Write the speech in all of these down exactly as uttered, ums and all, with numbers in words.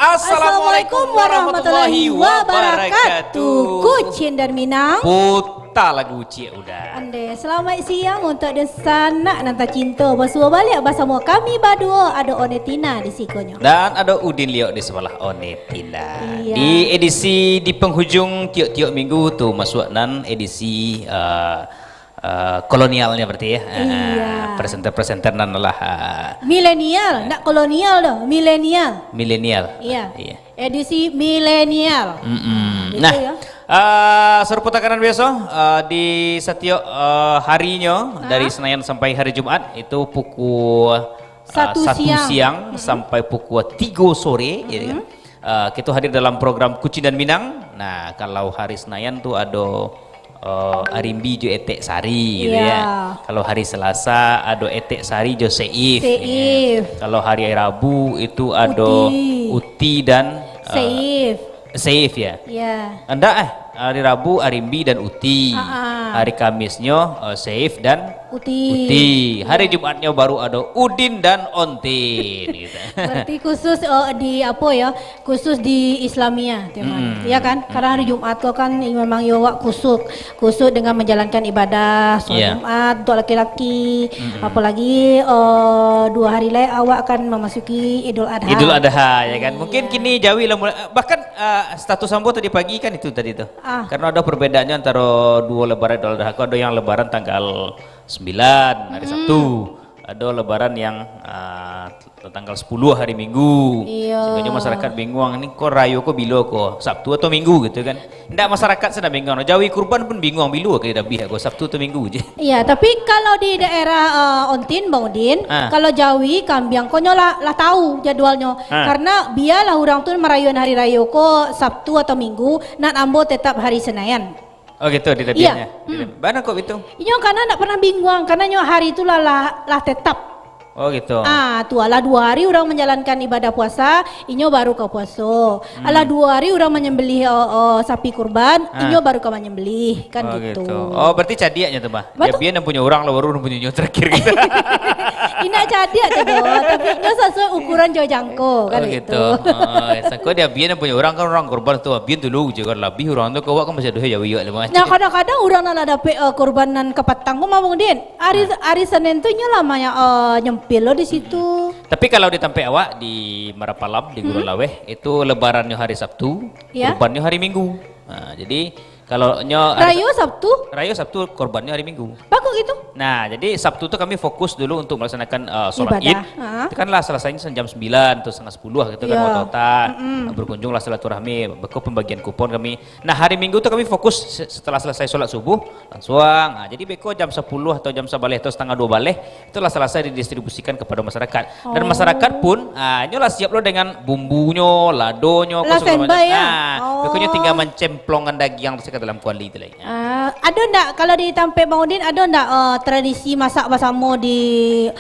Assalamualaikum warahmatullahi wabarakatuh. Kucing dan Minang. Puta lagu ciek udah. Ande, selamat siang untuk dunsanak nan tacinto. Basuo baliak basamo kami baduo, ado One Tina di sikonyo. Dan ado Udin Liok di sabalah One Tina. Iya. Di edisi di penghujung tiok-tiok minggu tu, masuak nan edisi, eh, eh, kolonialnya berarti ya. Eh, iya. Presenter-presenter nan lah, eh, milenial, ndak kolonial doh, milenial. Milenial. Iya. Iya. Edisi milenial. Mm-mm. Gitu. Nah, ya. Eh, sarupo takanan biaso, eh, di satiok, eh, harinyo, dari Senayan sampai hari Jumaat, itu pukul, eh, satu siang sampai pukul tigo sore, ya kan? Eh, kita hadir dalam program Kucing dan Minang. Nah, kalau hari Senayan tu ado, eh, Arimbi jo Etek Sari gitu ya. Iya. Kalau hari Selasa ado Etek Sari jo Seif, ya. Seif. Kalau hari Rabu itu ado Uti. Uti dan, eh, Seif. Seif ya? Iya. Ndak, eh, hari Rabu Arimbi dan Uti. Ah, ah. Hari Kamisnyo, eh, Seif dan Uti. Uti. Hari Jumatnyo baru ado Udin dan Ontin gitu. Berarti khusus, eh, di apo ya? Khusus di Islamiyah, teman. Mm-mm. Iya kan? Kadang hari Jumat ko kan memang yo awak kusut, kusut dengan menjalankan ibadah solat Jumat untuk laki-laki. Mm-mm. Apalagi, eh, dua hari lai awak akan memasuki Idul Adha. Idul Adha, ya kan? Mungkin kini jawi lah mulai, bahkan, eh, status ambo tadi pagi kan itu tadi tu. Ah. Karena ada perbedaannya antara dua lebaran Idul Adha ko, ada yang lebaran tanggal sembilan, hari Sabtu. Ada lebaran yang, ah, tanggal sepuluh hari Minggu. Iya. Sehingga masyarakat bingung, "Ni ko rayo ko bilo ko? Sabtu atau Minggu?" gitu kan. Ndak, masyarakat sadang bingung. Jawi kurban pun bingung, bilo ka didabiah ko, Sabtu atau Minggu je. Iya, tapi kalau di daerah, eh, Ontin, Bang Udin, kalau jawi, kambiang, konyo lah, lah tahu jadwalnyo. Ah. Karena bialah urang tu marayoan hari rayo ko Sabtu atau Minggu, nan ambo tetap hari Senayan. Oh gitu, didabiahnyo. Iya. Hmm. Bana kok gitu? Inyo karena ndak pernah bingung, karena nyo hari tu lah, lah, lah tetap. Oh gitu. Ah, tu alah dua hari urang menjalankan ibadah puasa, inyo baru ka puaso. Hmm. Alah dua hari urang menyembelih, oh, oh, sapi kurban, inyo baru ka menyembelih, kan gitu. Oh gitu. Oh, berarti cadiaknyo tu, Bah. Batua. Jabian nan punyo urang lah, baru nan punyo nyo terakhir gitu. Indak cadiak tu doh, tapi nyo sasuai ukuran jo jangko, kan gitu. Oh gitu. Heeh, sangko diabian nan punyo urang kan, urang kurban tu abian dulu je kan, labiah urang tu ka awak kan masih ado jawi awak limo. Nah, kadang-kadang urang nan lah dapek, eh, kurban nan kapatang ko mah, Bang Din. Hari, hari Senin tu inyo lah banyak, eh, nyempil lo di situ. Tapi kalau di tampek awak di Marapalam, di Gurun Laweh, itu lebarannyo hari Sabtu, kurbannyo hari Minggu. Nah, jadi kalau nyo hari Rayo Sab-, Sabtu? Rayo Sabtu, kurbannyo hari Minggu. Bagus gitu. Nah, jadi Sabtu tu kami fokus dulu untuk melaksanakan, eh, sholat Id. Ibadah, ha. Itu kan lah selesainya jam sembilan atau setengah sepuluh gitu kan, wata-wata. Berkunjunglah silaturahmi, beko pembagian kupon kami. Nah, hari Minggu tu kami fokus se-, setelah selesai sholat subuh, langsung. Ah, jadi beko jam sepuluh atau jam sebelas atau setengah dua belas, itulah selesai didistribusikan kepada masyarakat. Dan masyarakat pun, ah, inyo lah siap lo dengan bumbunyo, ladonyo, lah standby, ya? Nah, pokoknyo tinggal mencemplungkan daging tu ka dalam kuali tu lai. Ah, ado ndak, kalau di tampek Bang Udin, ado ndak, eh, tradisi masak basamo di,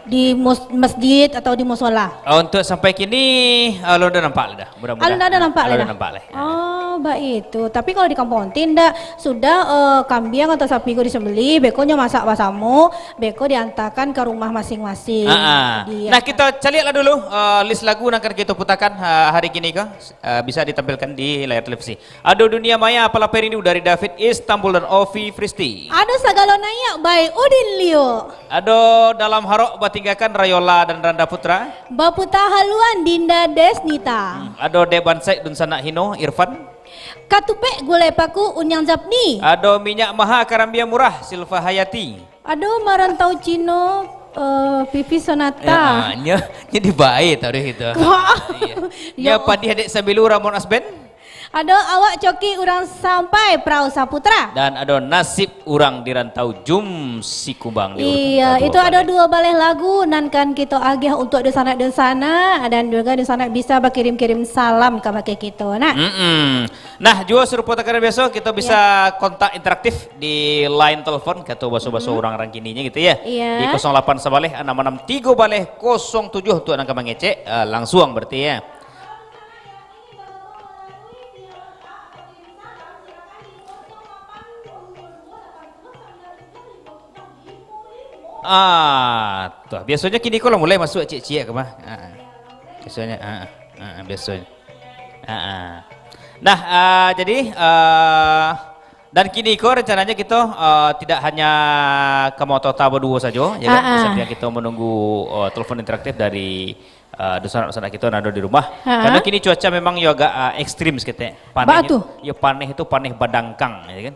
di mus-, masjid atau di musola? Ah, untuk sampai kini, ah, alun ado nampak lah dah. Mudah-mudahan. Alun ado nampak lah dah? Alun ado nampak lah. Oh, baitu. Tapi kalau di Kampung Ontin ndak, sudah, eh, kambiang atau sapi ko disembelih, beko nyo masak basamo, beko diantakan ka rumah masing-masing. Ah, ah. Nah, kita caliaklah dulu, eh, list lagu nan akan kita putakan, eh, hari kini ko. Eh, bisa ditampilkan di layar televisi. Ado Dunia Maya, Apalah Perindu dari David Istanbul dan Ovi Fristi. Ado Sagalo Naiak by Udin Lio. Ado Dalam Harok Batinggakan Rayola dan Randa Putra. Baputa Haluan Dinda Desnita. Hmm, ado Dek Bansaik Dunsanak Hino, Irfan. Katupek Gulai Paku, Unyang Zapni. Ado Minyak Maha Karambia Murah, Silva Hayati. Ado Marantau Cino, eh, Pipi Sonata. Ya, ah, nyo, nyo dibae taruih gitu. Wah. Iya. Nyo Padih Adik Sambilu, Ramon Asben. Ado Awak Coki Urang Sampai, Prau Saputra. Dan ado Nasib Urang di Rantau, Jum Sikumbang di urutan kedua. Iya, itu ado dua baleh lagu nan kan kito agiah untuk dunsanak-dunsanak, dan juga dunsanak bisa bakirim-kirim salam kabake kito, nah. Mm-mm. Nah, juo sarupo takana biaso, kito bisa kontak interaktif di line telepon, kato baso-baso urang-urang kininyo gitu ya. Iya. Di kosong lapan sabaleh, anam anam tigo baleh, kosong tujuh, untuk nan ka mangecek, eh, langsuang berarti ya. Ah, tu. Biasonyo kini ko lah mulai masuak ciek-ciek ka mah. Ah, biasonyo, ah. Ah, biasonyo. Ah, ah. Nah, ah, jadi, ah, dan kini ko rencananyo kito, ah, tidak hanya ka Motota baduo sajo, ya kan? Ah, ah. Sambil kito menunggu, ah, telepon interaktif dari, ah, dunsanak-dunsanak kito nan ado di rumah. Ah, ah. Karena kini cuaca memang yo agak, ah, ekstrim saketek. Paneh Ba tu? Yo, paneh tu paneh badangkang, ya kan?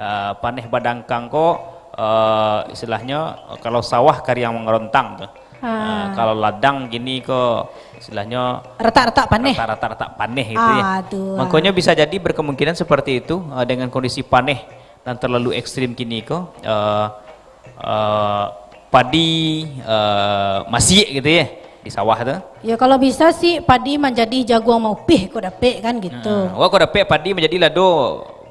Ah, paneh badangkang ko, ah, istilahnyo, kalau sawah kariang mangarontang tu. Ah. Ah, kalau ladang gini ko istilahnyo Ratak-ratak paneh. Ratak-ratak paneh gitu ya. Ah, tu, ah. Makanya bisa jadi berkemungkinan seperti itu, ah, dengan kondisi paneh yang terlalu ekstrim kini ko, ah, ah, padi, ah, masiak gitu ya di sawah tu. Ya, kalau bisa sih padi manjadi jaguang maupih ko dapek kan gitu. Heeh. Wah, ko dapek padi manjadi lado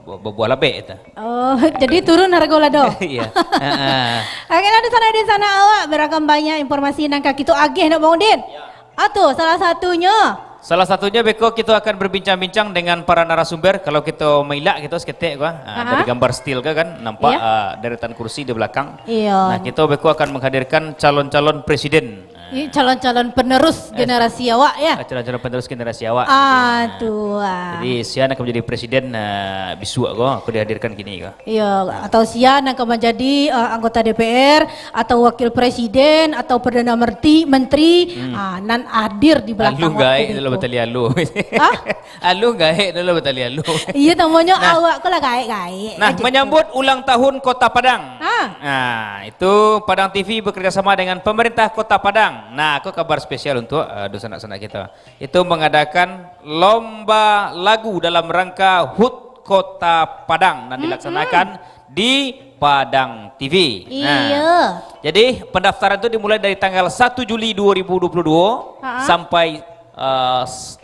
bu-, buah labek tu. Oh, jadi turun harga lado. Iya. Heeh. Oke lah, di sana, di sana awak beragam banyak informasi nan ka kito agih nak Bang Udin. Ya. Atu, salah satunyo. Salah satunyo beko kito akan berbincang-bincang dengan para narasumber. Kalau kito mailak kito saketek ko, ah, Ha-ha. dari gambar still ko kan nampak, Iya. ah, deretan kursi di belakang. Iya. Nah, kito beko akan menghadirkan calon-calon presiden. Ih, calon-calon penerus Yes. generasi awak, ya? Ah, calon-calon penerus generasi awak. Ah, Jadi, tu, ah. jadi, sia nan akan menjadi presiden, ah, bisuak ko, aku dihadirkan kini ko. Iya, atau sia nan akan menjadi, ah, anggota D P R, atau wakil presiden, atau perdana merti-, menteri, Hmm. ah, nan hadir di belakang Aluh waktu gaek tu dulu, itu. Batali aluh. Hah? Aluh gaek dulu, batali aluh. Iya, namonyo Nah. awak ko lah gaek-gaek Nah, aja tu. menyambut ulang tahun Kota Padang. Ah. Nah, itu Padang T V bekerjasama dengan pemerintah Kota Padang. Nah, aku kabar spesial untuk, eh, dunsanak-sanak kita. Itu mengadakan lomba lagu dalam rangka hut Kota Padang yang Mm-mm. dilaksanakan di Padang T V. Nah, Iya. jadi pendaftaran itu dimulai dari tanggal satu Juli dua ribu dua puluh dua Ha-ha. sampai, eh, s-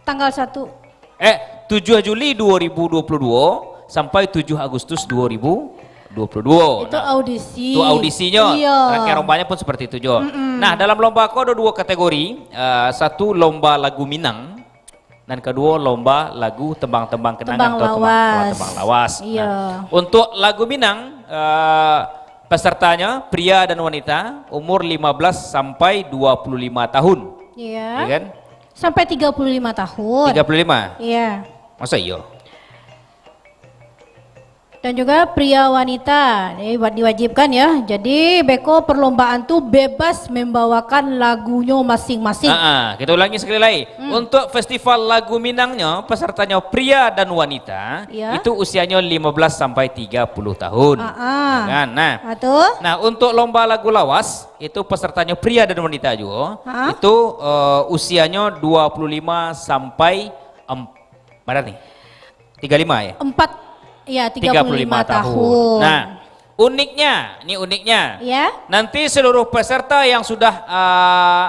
Tanggal satu. Eh, tujuh Juli dua ribu dua puluh dua sampai tujuh Agustus dua ribu dua puluh dua. Itu Nah, audisi. itu audisinyo. Iya. Rangkaian lombanya pun seperti itu jo. Mm-mm. Nah, dalam lomba ko ada dua kategori. Eh, satu lomba lagu Minang, dan kedua lomba lagu tembang-tembang kenangan Tembang atau tembang, lawas. tembang lawas. Iya. Nah, untuk lagu Minang, eh, pesertanya pria dan wanita umur lima belas sampai dua puluh lima tahun. Iya. Ya kan? Sampai tiga puluh lima tahun. Tiga puluh lima? Iya. Masa iyo? Dan juga pria wanita, eh, wa-, diwajibkan ya. Jadi, beko perlombaan tu bebas membawakan lagunyo masing-masing. Ah, ah, kita ulangi sekali lagi. Hmm. Untuk festival lagu Minangnyo, pesertanyo pria dan wanita, Ya. itu usianyo lima belas sampai tiga puluh tahun. Ah, ah. Ya kan? Nah. Ah, tu? Nah, untuk lomba lagu lawas, itu pesertanyo pria dan wanita juo, Ah. itu, eh, usianyo dua puluh lima sampai em-, Berapa ni? Tiga lima ya? Empat, ya, tiga puluh lima tahun. Nah, uniknya, ini uniknya. Ya. Nanti seluruh peserta yang sudah, ah,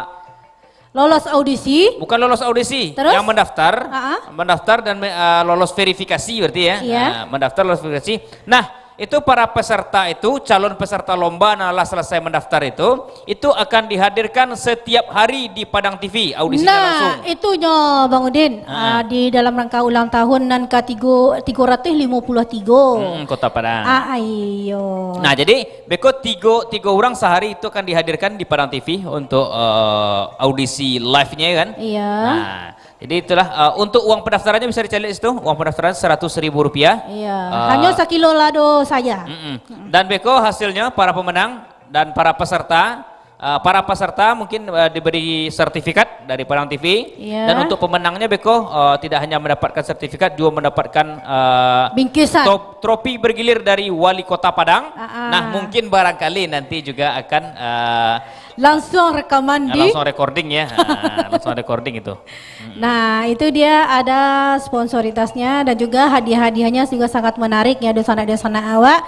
Lolos audisi. bukan lolos audisi, Terus? yang mendaftar, Ah, ah. mendaftar dan me-, ah, lolos verifikasi berarti ya. Iya. Ah, mendaftar lolos verifikasi. Nah, itu para peserta itu, calon peserta lomba yang lah selesai mendaftar itu, itu akan dihadirkan setiap hari di Padang T V, audisinya Nah, langsung. itunyo, Bang Udin, Ah. ah, di dalam rangka ulang tahun nan ka tigo, tigo ratus limo puluah tigo. Hmm, Kota Padang. Ah, iyo. Nah, jadi, beko tigo, tigo urang sehari itu akan dihadirkan di Padang T V untuk, eh, audisi live-nya, kan? Iya. Nah, jadi itulah, eh, untuk uang pendaftarannya bisa dicari di situ. Uang pendaftaran seratus ribu rupiah. Iya. Eh, Hanya sakilo lado saja. Mm-mm. Dan beko hasilnya para pemenang dan para peserta, eh, para peserta mungkin, eh, diberi sertifikat dari Padang T V. Iya. Dan untuk pemenangnya beko, eh, tidak hanya mendapatkan sertifikat, juga mendapatkan, eh, Bingkisan. top-, trofi bergilir dari Wali Kota Padang. Ah, ah. Nah, mungkin barangkali nanti juga akan, eh, Langsung rekaman Nah, di langsung recording ya. Ah, langsung recording itu. Mm-mm. Nah, itu dia ada sponsoritasnya dan juga hadiah-hadiahnya juga sangat menarik ya, dunsanak-dunsanak awak.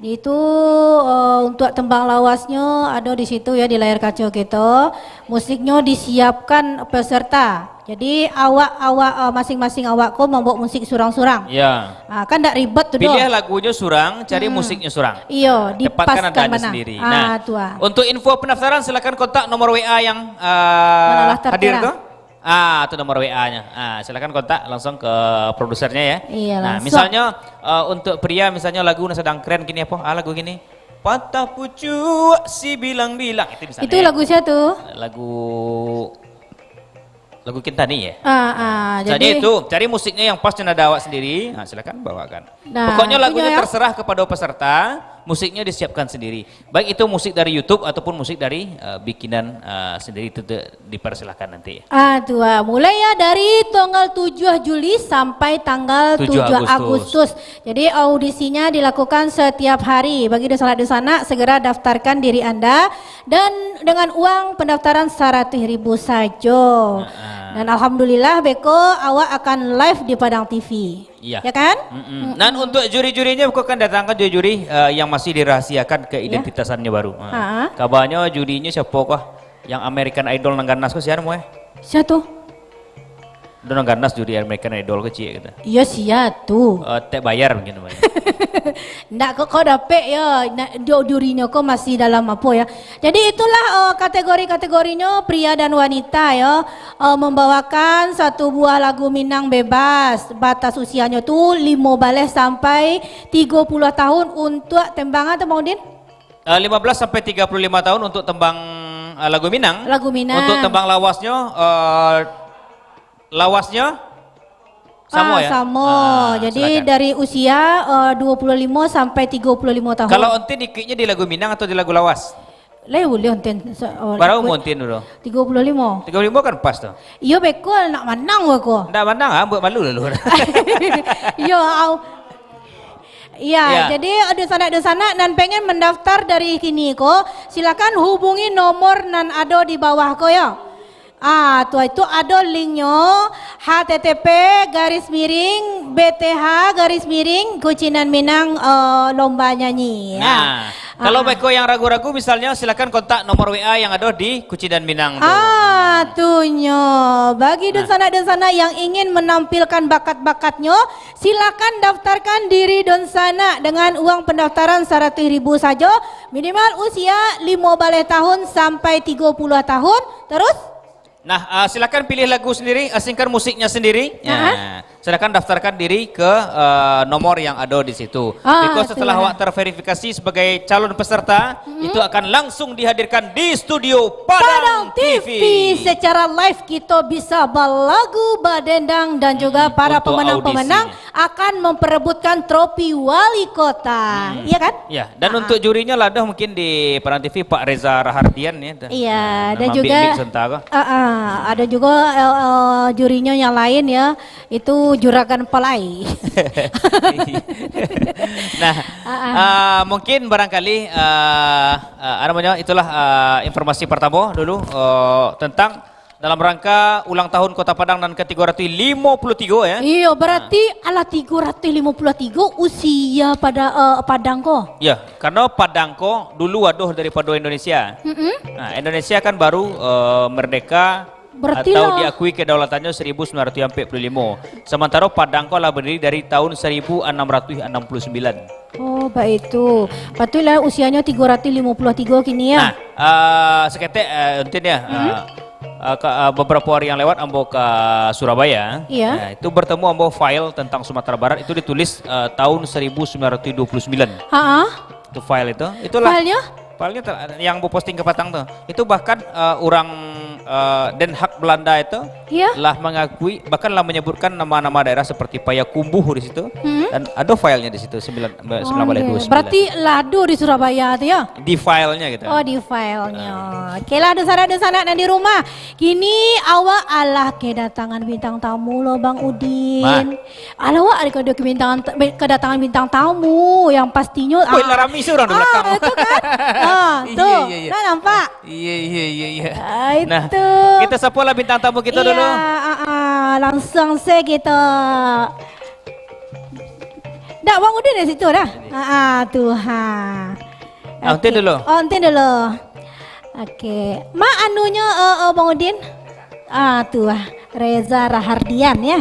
Itu, eh, untuk tembang lawasnyo ada di situ ya, di layar kaca kita. Musiknyo disiapkan peserta. Jadi, awak-awak, eh, masing-masing awak ko mambuat musik surang-surang. Ya. Ah, kan ndak ribet tu doh. Pilih lagunyo surang, cari Hmm. musiknyo surang. Iyo, Dapatkan dipaskan nadanya bana. sendiri. Ah, Nah, tu ah. untuk info pendaftaran silakan kontak nomor W A yang, eh, Mana lah hadir tertera. tu. Ah, tu nomor W A-nya. Ah, silakan kontak langsung ke produsernya ya. Iya, Nah, langsung. misalnya, eh, untuk pria misalnya lagu yang sedang keren gini apa? Ah, lagu gini. Patah pucuk si bilang-bilang. Itu misalnya. Itu lagu siapa tu? Lagu Lagu Kintani, ya? Ah, ah, Misalnya jadi itu, cari musiknya yang pas dengan nada awak sendiri. Nah, silakan bawakan. Nah, Pokoknya lagunya punya ya. terserah kepada peserta, musiknya disiapkan sendiri. Baik itu musik dari YouTube ataupun musik dari eh, bikinan eh, sendiri, itu te- dipersilahkan nanti. Ah, tu ah. Mulai ya dari tanggal tujuh Juli sampai tanggal tujuh tujuh Agustus. Agustus. Jadi audisinya dilakukan setiap hari. Bagi dunsanak-dunsanak, segera daftarkan diri anda dan dengan uang pendaftaran saratus ribu sajo. Nah. Dan alhamdulillah beko awak akan live di Padang T V. Iya. Ya kan? Mm-mm. Mm-mm. Dan untuk juri-jurinya, beko akan datangkan juri-juri eh, yang masih dirahasiakan keidentitasannya baru. Ha. Ha. Kabarnya jurinya siapa kah? Yang American Idol nan ganas ko sia namo eh? Sia tu? Ado nan ganas juri American Idol ko ciek gitu. Iyo sia tu. Eh, tak bayar mungkin namanya. Ndak kok kau dapek yo. Nak, ju- jurinyo ko masih dalam apa ya. Jadi itulah eh, kategori-kategorinyo pria dan wanita yo. Eh, membawakan satu buah lagu Minang bebas. Batas usianyo tu limo baleh sampai tigo puluah tahun untuk tembang atau Bang Udin? Eh, lima belas sampai tiga puluh lima tahun untuk tembang eh, lagu Minang. Lagu Minang. Untuk tembang lawasnyo eh, lawasnyo sama Ah, ya? sama. Ah, Jadi silakan. dari usia eh, dua puluh lima sampai tiga puluh lima tahun. Kalau Ontin ikutnya di lagu Minang atau di lagu lawas? Lai boleh Ontin. Se- oh, Berapa ikut. umur Ontin dulu? Tiga puluh lima. Tiga puluh lima kan pas tu. Iyo beko nak manang beko. Ndak manang ah, buat malu lalu. Iyo au. Ya, Ya. jadi dunsanak-dunsanak nan pengen mendaftar dari kini ko, silakan hubungi nomor nan ado di bawah ko yo. Ah, tu itu ado linknyo, H T T P garis miring B T H garis miring Kucinan Minang eh, lomba nyanyi. Ya. Nah, kalau Ah. beko yang ragu-ragu misalnya silakan kontak nomor W A yang ada di Kucinan Minang tu. Ah, tu nyo. Bagi Nah. dunsanak-dunsanak yang ingin menampilkan bakat-bakatnyo, silakan daftarkan diri dunsanak dengan uang pendaftaran saratus ribu sajo, minimal usia limo baleh tahun sampai tigo puluah tahun. Terus? Nah, ah, silakan pilih lagu sendiri, asingkan musiknya sendiri. Aha. Ya. Silakan daftarkan diri ke eh, nomor yang ada di situ. Ah, Because setelah itulah. awak terverifikasi sebagai calon peserta, Mm-mm. itu akan langsung dihadirkan di studio Padang Padang T V. T V secara live kita bisa balagu, badendang dan juga Mm-mm. para Untuk pemenang-pemenang audisi. akan memperebutkan trofi wali kota. Hmm. Iya kan? Ya, dan Ah. untuk jurinya lah dah mungkin di Padang T V Pak Reza Rahardian ya. Iya, Nah, dan ambil juga mic sebentar ko. Ah, ah, ada juga eh, eh, jurinya yang lain ya. Itu juragan palai. Nah, Ah, ah. ah, mungkin barangkali ah, ah, apa namanya, itulah ah, informasi pertama dulu ah, tentang dalam rangka ulang tahun Kota Padang nan ke tiga ratus lima puluh tiga ya. Iyo, berarti alah tiga ratus lima puluh tiga usia pada eh, Padang ko. Ya, karena Padang ko dulu waduh daripada Indonesia. Mm-mm. Nah, Indonesia kan baru eh, merdeka Berarti atau lah diakui kedaulatannya seribu sembilan ratus empat puluh lima. Sementara Padang ko lah berdiri dari tahun seribu enam ratus enam puluh sembilan. Oh, baitu. Patutlah usianya tiga ratus lima puluh tiga kini ya. Nah, ah, saketek ah, Entin ya. Hmm? Ah, ah, ka- ah, beberapa hari yang lewat ambo ka Surabaya. Iya. Nah, itu bertemu ambo file tentang Sumatera Barat itu ditulis ah, tahun seribu sembilan ratus dua puluh sembilan. Ha ah. Itu file itu. Itulah. Filenya? Filenya ter- yang ambo posting ka patang tu. Itu bahkan ah, urang ah, Den Haag Belanda itu Iya. lah mengakui, bahkan lah menyebutkan nama-nama daerah seperti Payakumbuh di situ. Hmm. Dan ada filenya di situ, sembilan, sembilan baleh dua sembilan. Oke. Berarti lah ado di Surabaya tu ya? Di filenya gitu. Oh, di filenya. Ah. Oke lah, dunsanak-dunsanak nan di rumah. Kini awak alah kedatangan bintang tamu lo, Bang Udin. Mah. Alah, awak ada keda- kedatangan, kedatangan bintang tamu yang pastinyo Woi, ah, lah rami surang di ah, belakang. Itu kan? Ah, Iya, tu. Iya, iya. Dah nampak? Iya, iya, iya, iya. Ah, Nah, itu. kita sapalah bintang tamu kita Iya, dulu. ah, ah, langsung se kita. Dah, Bang Udin dari situ dah. Ah, ah, tu ha. Ah, Entin Okey. dulu. Oh, Entin dulu. Okey. Mak anunyo eh, eh, Bang Udin. Ah, tu ah. Reza Rahardian ya.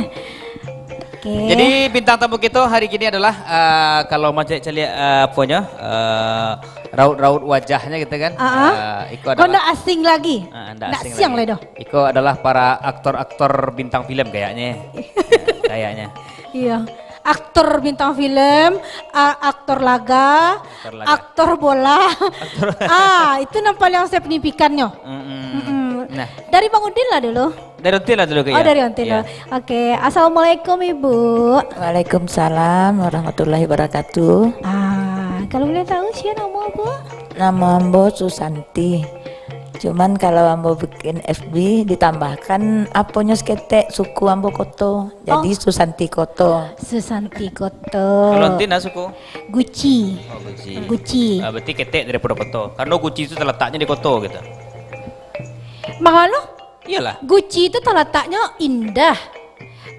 Okey. Jadi bintang tamu kita hari ini adalah ah, kalau mancaliak-caliak ah, apanya? Ah, raut-raut wajahnya gitu kan. Ah, ah. Ah, iko Kau adalah ndak asing lagi. Ah, ndak Ndak asing siang lagi. lah dah. Iko adalah para aktor-aktor bintang film kayaknya. Kayaknya. Iya. Aktor bintang film, a- aktor laga, Aktor laga. aktor bola. Aktor ah, itu nan paling signifikannya. Mm-mm. Mm-mm. Nah. Dari Bang Udin lah dulu. Dari Ontin lah dulu, Kak, Oh, ya? Dari Ontin Ya. dulu. Oke, assalamualaikum Ibu. Waalaikumsalam warahmatullahi wabarakatuh. Ah, kalau boleh tahu siapa nama Bu? Nama ambo Susanti. Cuman kalau ambo bikin F B ditambahkan aponyo saketek suku ambo Koto. Jadi Oh. Susanti Koto. Susanti Koto. Kalau Ontin lah suku? Guci. Oh, Guci. Guci. Ah, berarti ketek daripada Koto. Karena Guci itu terletaknya di Koto gitu. Mangano? Iyalah. Guci itu terletaknya indah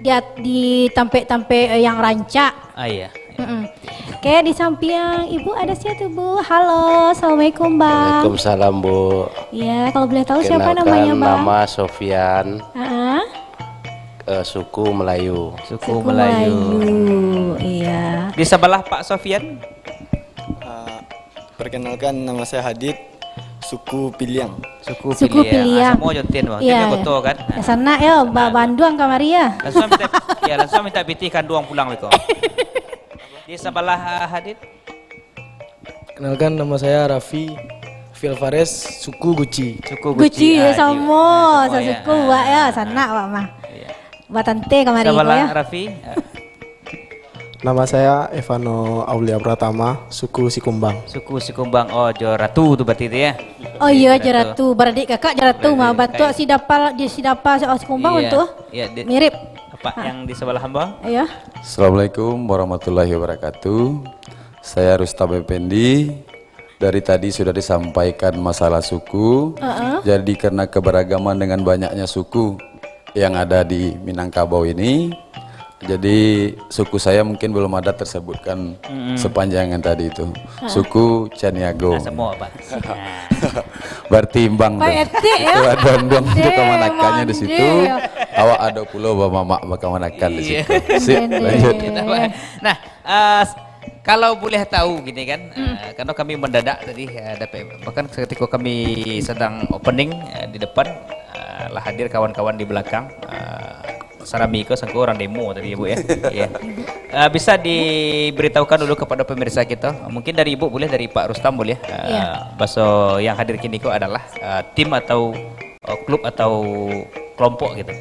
di, di tampek-tampek yang rancak. Ah, iya. Mm-mm. Oke, di samping Ibu ada siapa tuh, Bu? Halo, assalamualaikum, Bang. Waalaikumsalam, Bu. Ya, kalau boleh tahu siapa Kenalkan, namanya, Bang? Nama Sofyan, Ah, eh, suku Melayu. Suku, Melayu. Iya. Di sebelah Pak Sofian? Ah, perkenalkan, nama saya Hadid, suku Piliang. Suku, Suku Piliang. Ah, sama Jontin, Bang. Iya. Dia Koto kan? Ya, sana ya, ba banduang kamari ya. Langsung minta, ya, langsung minta pitih kanduang pulang, Beko. Di sebelah, ah, Hadid? Kenalkan, nama saya Raffi, Raffi Alvarez, suku Guci. Suku Guci, Guci. ya, Ah, sama, Guci. sasuku, Ya. Wak, ya, Ah, sanak, ah. Wak, mah. Iya. Batante kamari, Sebelah ya. Raffi. Ah. Nama saya Evano Aulia Pratama, suku Sikumbang. Suku Sikumbang. Oh, jo ratu tu berarti tu ya. Oh iya, Ratu. Jeratu. Baradik kakak Jeratu Baradik mah. kakak, Bantuak ya. si Dapa, di si Dapa, si Sikumbang Iya. tu. Iya, di- Mirip. Apa yang di sebelah hamba? Iya. Assalamualaikum warahmatullahi wabarakatuh. Saya Rustam Effendi. Dari tadi sudah disampaikan masalah suku. Heeh. Jadi karena keberagaman dengan banyaknya suku yang ada di Minangkabau ini, jadi suku saya mungkin belum ada tersebutkan Mm-mm. sepanjang yang tadi itu. Suku Caniago. Ah, semua apa? Berarti imbang Pak tuh. Etik, ya. Itu ada banduang Dia kemanakannya di situ. Dia. Awak ada pulo bamamak bakamakan di Iya. situ. Sip, Bener. lanjut. Nah, eh, s- kalau boleh tahu gini kan, eh, karena kami mendadak tadi, eh, dapat, bahkan ketika kami sedang opening, eh, di depan, eh, lah hadir kawan-kawan di belakang, eh, sarami ko sangko orang demo tadi ya, Bu, ya. Iya. Eh, bisa diberitahukan dulu kepada pemirsa kita, mungkin dari Ibu boleh, dari Pak Rustam boleh, eh, Iya. baso yang hadir kini ko adalah, eh, tim atau, eh, klub atau kelompok gitu.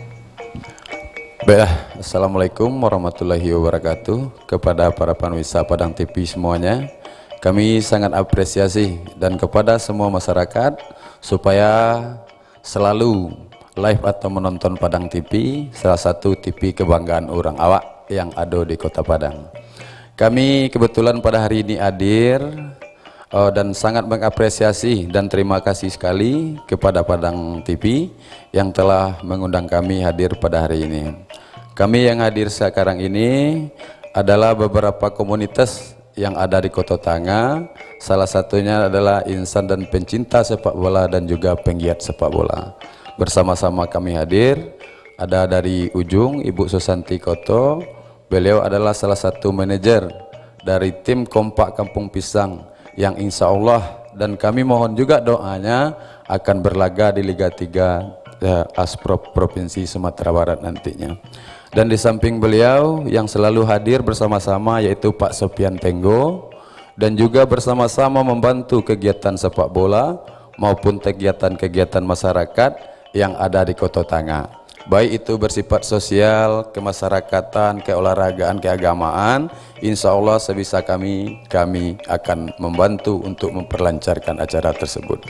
Baiklah, Assalamualaikum warahmatullahi wabarakatuh. Kepada para pemirsa Padang T V semuanya, kami sangat apresiasi, dan kepada semua masyarakat, supaya selalu live atau menonton Padang T V, salah satu T V kebanggaan urang awak yang ado di Kota Padang. Kami kebetulan pada hari ini hadir, eh, dan sangat mengapresiasi dan terima kasih sekali kepada Padang T V yang telah mengundang kami hadir pada hari ini. Kami yang hadir sekarang ini adalah beberapa komunitas yang ada di Kota Tangah, salah satunya adalah insan dan pencinta sepak bola dan juga penggiat sepak bola. Bersama-sama kami hadir, ada dari Ujung, Ibu Susanti Koto, beliau adalah salah satu manajer dari tim Kompak Kampung Pisang yang insya Allah dan kami mohon juga doanya akan berlaga di Liga tiga, eh, Asprop Provinsi Sumatera Barat nantinya. Dan di samping beliau yang selalu hadir bersama-sama yaitu Pak Sopian Tenggo dan juga bersama-sama membantu kegiatan sepak bola maupun kegiatan-kegiatan masyarakat yang ada di Kota Tangah. Baik itu bersifat sosial, kemasyarakatan, keolahragaan, keagamaan, insya Allah sebisa kami, kami akan membantu untuk memperlancarkan acara tersebut.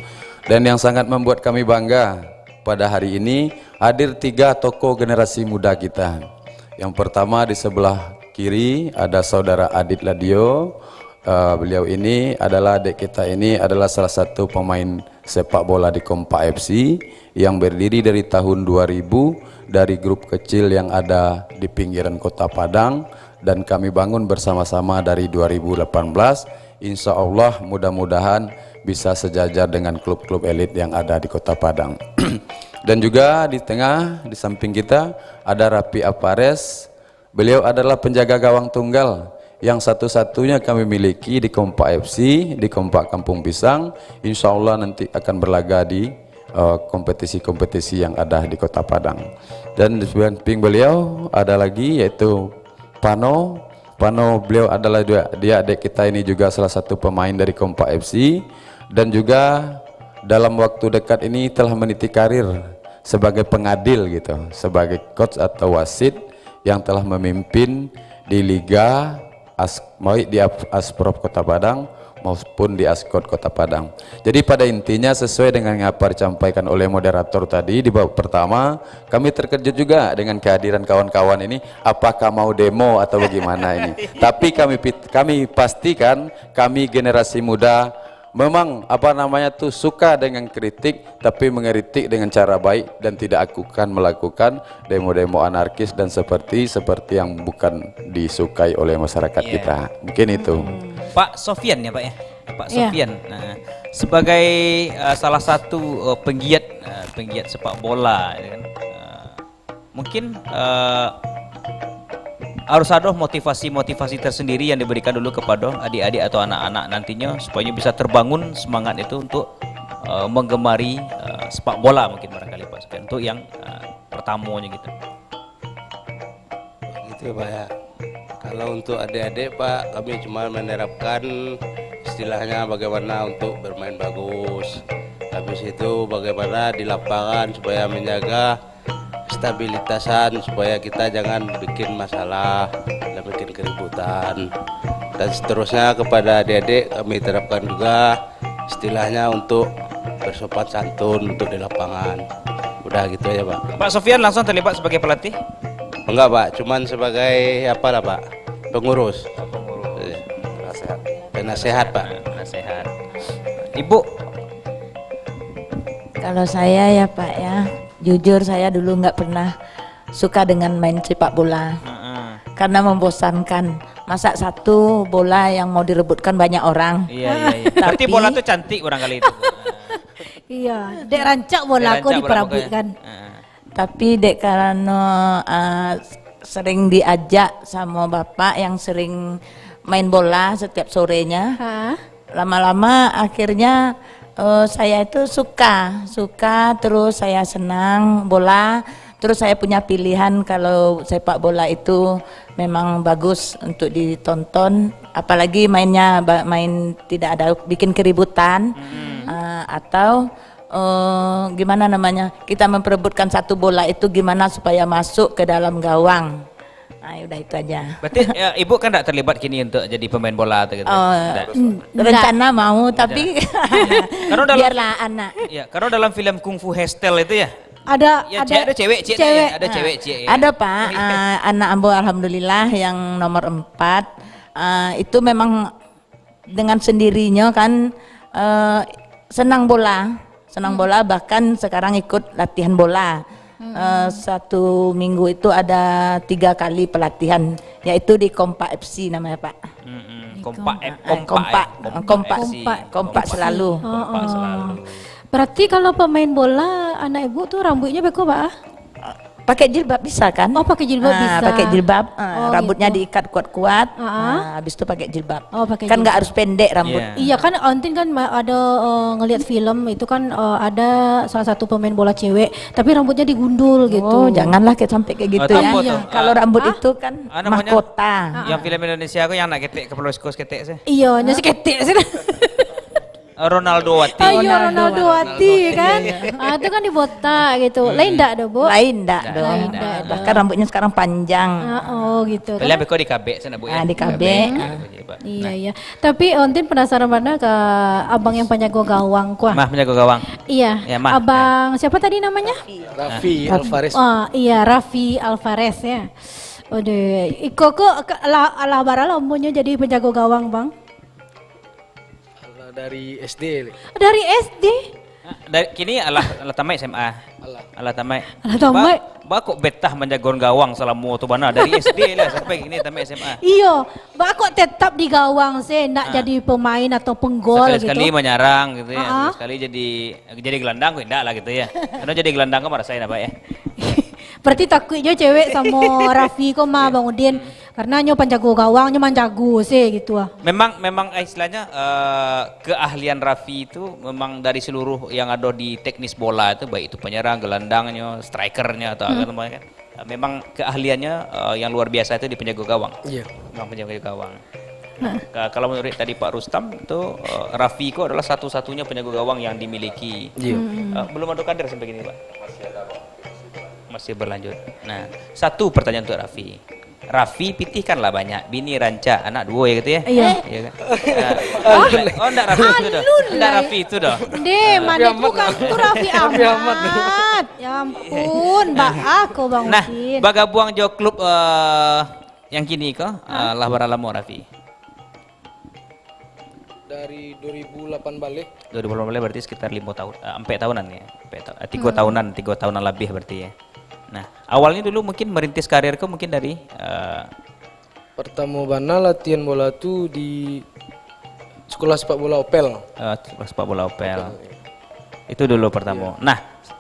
Dan yang sangat membuat kami bangga, pada hari ini hadir tiga tokoh generasi muda kita. Yang pertama di sebelah kiri ada saudara Adit Ladio. Eh, beliau ini adalah, adik kita ini adalah salah satu pemain sepak bola di Kompak F C yang berdiri dari tahun dua ribu dari grup kecil yang ada di pinggiran Kota Padang dan kami bangun bersama-sama dari dua ribu delapan belas. Insya Allah mudah-mudahan bisa sejajar dengan klub-klub elit yang ada di Kota Padang. Dan juga di tengah, di samping kita ada Rapi Apares. Beliau adalah penjaga gawang tunggal yang satu-satunya kami miliki di Kompak F C, di Kompak Kampung Pisang. Insya Allah nanti akan berlaga di, eh, kompetisi-kompetisi yang ada di Kota Padang. Dan di samping beliau ada lagi yaitu Pano. Pano, beliau adalah juga, dia adik kita ini juga salah satu pemain dari Kompak F C dan juga dalam waktu dekat ini telah meniti karir sebagai pengadil gitu, sebagai coach atau wasit yang telah memimpin di liga as-, baik di Af-, Asprof Kota Padang maupun di Askot Kota Padang. Jadi pada intinya sesuai dengan yang apa disampaikan oleh moderator tadi di babak pertama, kami terkejut juga dengan kehadiran kawan-kawan ini. Apakah mau demo atau bagaimana ini? Tapi kami pit-, kami pastikan kami generasi muda memang, apa namanya tu, suka dengan kritik, tapi mengeritik dengan cara baik dan tidak akan melakukan demo-demo anarkis dan seperti, seperti yang bukan disukai oleh masyarakat Iya. kita. Mungkin itu. Hmm. Pak Sofian ya, Pak ya? Pak Iya. Sofian. Nah, sebagai, eh, salah satu, eh, penggiat, eh, penggiat sepak bola, ya kan? Eh, mungkin, eh, harus ada motivasi-motivasi tersendiri yang diberikan dulu kepada adik-adik atau anak-anak nantinya supaya bisa terbangun semangat itu untuk, eh, menggemari, eh, sepak bola mungkin barangkali, Pak Sofian. Untuk yang, eh, pertamanya gitu. Gitu ya, Pak, ya. Kalau untuk adik-adik, Pak, kami cuma menerapkan istilahnya bagaimana untuk bermain bagus. Habis itu bagaimana di lapangan supaya menjaga stabilitasan, supaya kita jangan bikin masalah dan bikin keributan. Dan seterusnya kepada adik-adik kami terapkan juga istilahnya untuk bersopan santun untuk di lapangan. Udah gitu aja, Pak. Pak Sofian langsung terlibat sebagai pelatih? Enggak, Pak. Cuman sebagai apalah, Pak? Pengurus. Oh, pengurus. Iya. Penasehat. Penasehat, Pak. Penasehat. Ibu? Kalau saya ya, Pak, ya, jujur saya dulu nggak pernah suka dengan main sepak bola. Heeh. Karena membosankan. Masa satu bola yang mau direbutkan banyak orang. Iya, iya, iya. Berarti Tapi bola tu cantik barangkali itu. Iya, dek rancak bola Dek ko rancak bola diperabutkan. Makanya. Heeh. Tapi dek karano, ah, sering diajak sama bapak yang sering main bola setiap sorenya. Ha? Lama-lama akhirnya, eh, saya itu suka, suka, terus saya senang bola, terus saya punya pilihan kalau sepak bola itu memang bagus untuk ditonton, apalagi mainnya ba-, main tidak ada bikin keributan, Hmm. eh, atau, eh, gimana namanya, kita memperebutkan satu bola itu gimana supaya masuk ke dalam gawang. Ah, udah itu aja. Berarti, ya, ibu kan ndak terlibat kini untuk jadi pemain bola atau gitu? Oh, Ndak. N-, rencana ndak. Mau, Rencana. tapi Karena dalam biarlah anak. Ya, karena dalam film Kung Fu Hustle itu ya? Ada, Ya, ada cewek, ada cewek, cewek. ada cewek, cewek, ya. Ada, Pak. Iya. Ah, anak ambo alhamdulillah yang nomor empat. Ah, itu memang dengan sendirinya kan, eh, senang bola. Senang Hmm. bola, bahkan sekarang ikut latihan bola. Hmm. Eh, satu minggu itu ada tiga kali pelatihan, yaitu di Kompak F C namanya, Pak. Mm-mm. Di Kompak Kom- F-, Ah, Kompak, Kompak. ya? Kompak Kompak. F C. Kompak. Kompak Kompak selalu. F C. Kompak Oh, oh. selalu. Berarti kalau pemain bola, anak ibu tu rambuiknya beko, Pak, ah? Pakai jilbab bisa kan? Oh, pakai jilbab Ah, bisa. pakai jilbab, ah, Oh, rambutnya gitu. diikat kuat-kuat, Ah, ah. ah, habis tu pakai jilbab. Oh, pakai Kan nggak jilbab. harus pendek rambut. Iya. Iya kan, Ontin kan ma-, ada, eh, ngelihat film itu kan, eh, ada salah satu pemain bola cewek, tapi rambutnya digundul gitu. Oh, janganlah kayak sampai kayak gitu Ah, ya. takut Iya. tuh. Kalau Ah. rambut Ah? itu kan Ah, namanya mahkota. Ah, Yang ah. film Indonesia aku yang anak ketek, kepala skus ketek sih. Iya, hanya Hah? seketek sih. Ronaldo Wati. Ah, iya, Ronaldo Ronaldo Wati, Wati. kan? Iya, iya. Ah, itu kan dibotak gitu. Hmm. Lain ndak doh, Bu? Lain ndak Ndak, doh. Lain ndak ndak. doh. Bahkan rambutnya sekarang panjang. Ah, oh, gitu. Pilihan Kan beko di kabek sana, Bu, ya? Ah, di kabek. Kabek, Ah. kabek, Pak. Iya, Nah. iya. Tapi Ontin penasaran bana ka abang yang penjago gawang, kuah? Mah, penjago gawang. Iya. Ya, Mah. Abang siapa tadi namanya? Raffi Nah. Alvarez. Ah, iya, Raffi Alvarez, ya. Aduh, iko ko ke-, lah, lah bara lah umurnya jadi penjago gawang, Bang? Alah, dari S D, Lek. Dari S D? Dari, kini alah, alah tamat S M A. Alah. Alah tamat. Alah tamat. Ba-, ba kok betah manjagoan gawang salamo tu bana? Dari S D lah sampai kini tamat S M A. Iyo, ba kok tetap di gawang se, ndak Ah. jadi pemain atau penggol gitu? Sekali-sekali manyarang gitu ya, Ah. sekali jadi, jadi gelandang kok indak lah gitu ya. Karena jadi gelandang kan marasai nampak ya. Berarti takuik jo cewek samo Raffi ko mah, Bang Udin. Hmm. Karena nyo panjago gawang, nyo manjago se gitu ah. Memang, memang, eh, istilahnya, eh, keahlian Raffi itu memang dari seluruh yang ada di teknis bola itu, baik itu penyerang, gelandangnyo, strikernya atau Hmm. apa namanya kan. Eh, memang keahliannya, eh, yang luar biasa itu di penjago gawang. Iya. Memang penjago gawang. Heeh. Ka-, kalau menurut tadi Pak Rustam itu, eh, Raffi itu adalah satu-satunya penjago gawang yang dimiliki. Iya. Hmm. Eh, belum ada kader sampai kini, Pak? Masih ada, Pak. Masih berlanjut. Nah, satu pertanyaan untuk Raffi. Raffi pitih kan lah banyak, bini rancak, anak duo ya gitu ya? Iya. Iya kan? Nah, oh, ndak Raffi itu dah. Alun Ndak lah. Raffi itu dah. Deh, mana itu kan tu Raffi Ahmad. Ya ampun, baa ko Bang Nah, Udin. Bagabung jo klub eh, yang kini ko, eh, lah bara lamo Raffi? Dari dua ribu delapan baleh. Dua ribu delapan baleh berarti sekitar lima tahun, eh, empat tahunan ya. Empat ta- eh, tiga tahunan, tiga tahunan lebih berarti ya. Nah, awalnya dulu mungkin merintis karir ko mungkin dari eh, Pertamo bana latihan bola tu di sekolah sepak bola Opel. Eh, sepak bola Opel. Itu dulu pertamo. Iya. Nah,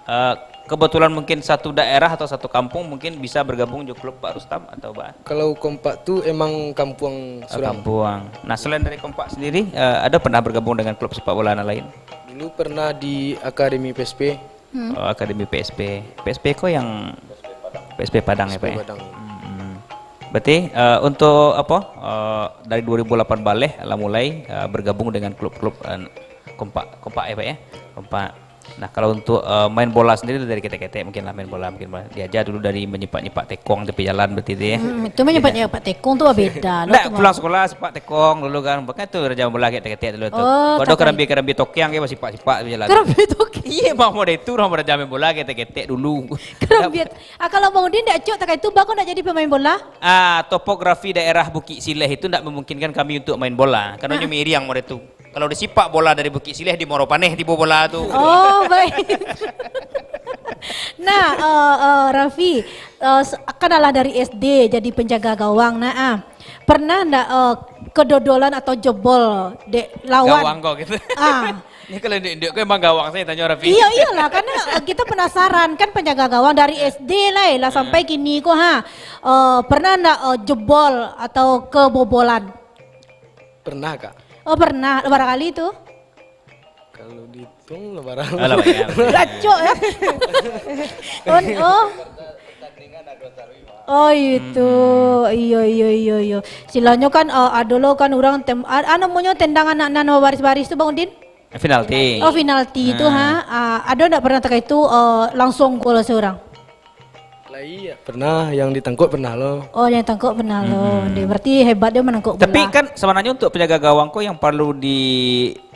eh, kebetulan mungkin satu daerah atau satu kampung mungkin bisa bergabung jo klub Pak Rustam atau ba? Kalau Kompak tu emang kampuang Eh, surang. Kampuang. Nah, selain dari Kompak sendiri, eh, ada pernah bergabung dengan klub sepak bola nan lain? Dulu pernah di Akademi P S P. Hmm. Oh, Akademi P S P. P S P ko yang P S P Padang ya, P S P Pak ya? Padang. Hmm. Berarti eh, untuk apa? Eh, dari dua ribu delapan baleh lah mulai eh, bergabung dengan klub-klub eh, Kompak, Kompak ya, Pak ya? Kompak. Nah, kalau untuk eh, main bola sendiri dari ketek-ketek mungkin lah main bola mungkin lah. Diajar dulu dari menyipak-nyipak tekong tepi jalan berarti itu ya. Hmm, itu menyipak-nyipak tekong tu beda lah Ndak tu, pulang Bang. Sekolah sepak tekong dulu kan. Bukan tu raja bola ketek-ketek dulu tu. Oh, Kalau takai. Karambia-karambia tokiang ke masih sipak-sipak tepi jalan. Karambia tokiang. Iya, Bang, model itu orang raja main bola ketek-ketek dulu. Karambia. Ah, kalau Bang Udin ndak acok takai tu, bako ndak jadi pemain bola? Ah, topografi daerah Bukik Sileh itu ndak memungkinkan kami untuk main bola. Karena Ah. nyo miring model itu. Kalau disipak bola dari Bukik Sileh di Muaro Paneh tibo bola tu. Oh, baik. Nah, eh, eh, Raffi, eh, s- kan alah dari S D jadi penjaga gawang. Nah, ah. Pernah ndak eh, kedodolan atau jebol dek lawan? Gawang kau gitu. Ah. Ini kalau induk-induk kau emang gawang saya tanya Raffi. Iya, iyalah, karena eh, kita penasaran kan penjaga gawang dari S D lah, lah sampai kini ko ha. Eh, pernah ndak eh, jebol atau kebobolan? Pernah, Kak. Oh, pernah. Berapa kali tu? Kalau dihitung, lah barang. Alah, banyak. Gacok ya. Oh, oh. Oh, itu. Hmm. Iyo, iyo, iyo, iyo. Istilahnya kan uh, ado lo kan orang tem, a- a- namonyo tendang anak nan baris-baris tu, Bang Udin? Penalti. Oh, penalti tu ha. Ah, ado ndak pernah takai tu uh, langsung gol seorang? Lah iya, pernah yang ditangkok pernah lo. Oh, yang tangkok pernah lo. Hmm. Dia berarti hebat dia menangkok bola. Tapi kan sebenarnya untuk penjaga gawang ko yang perlu di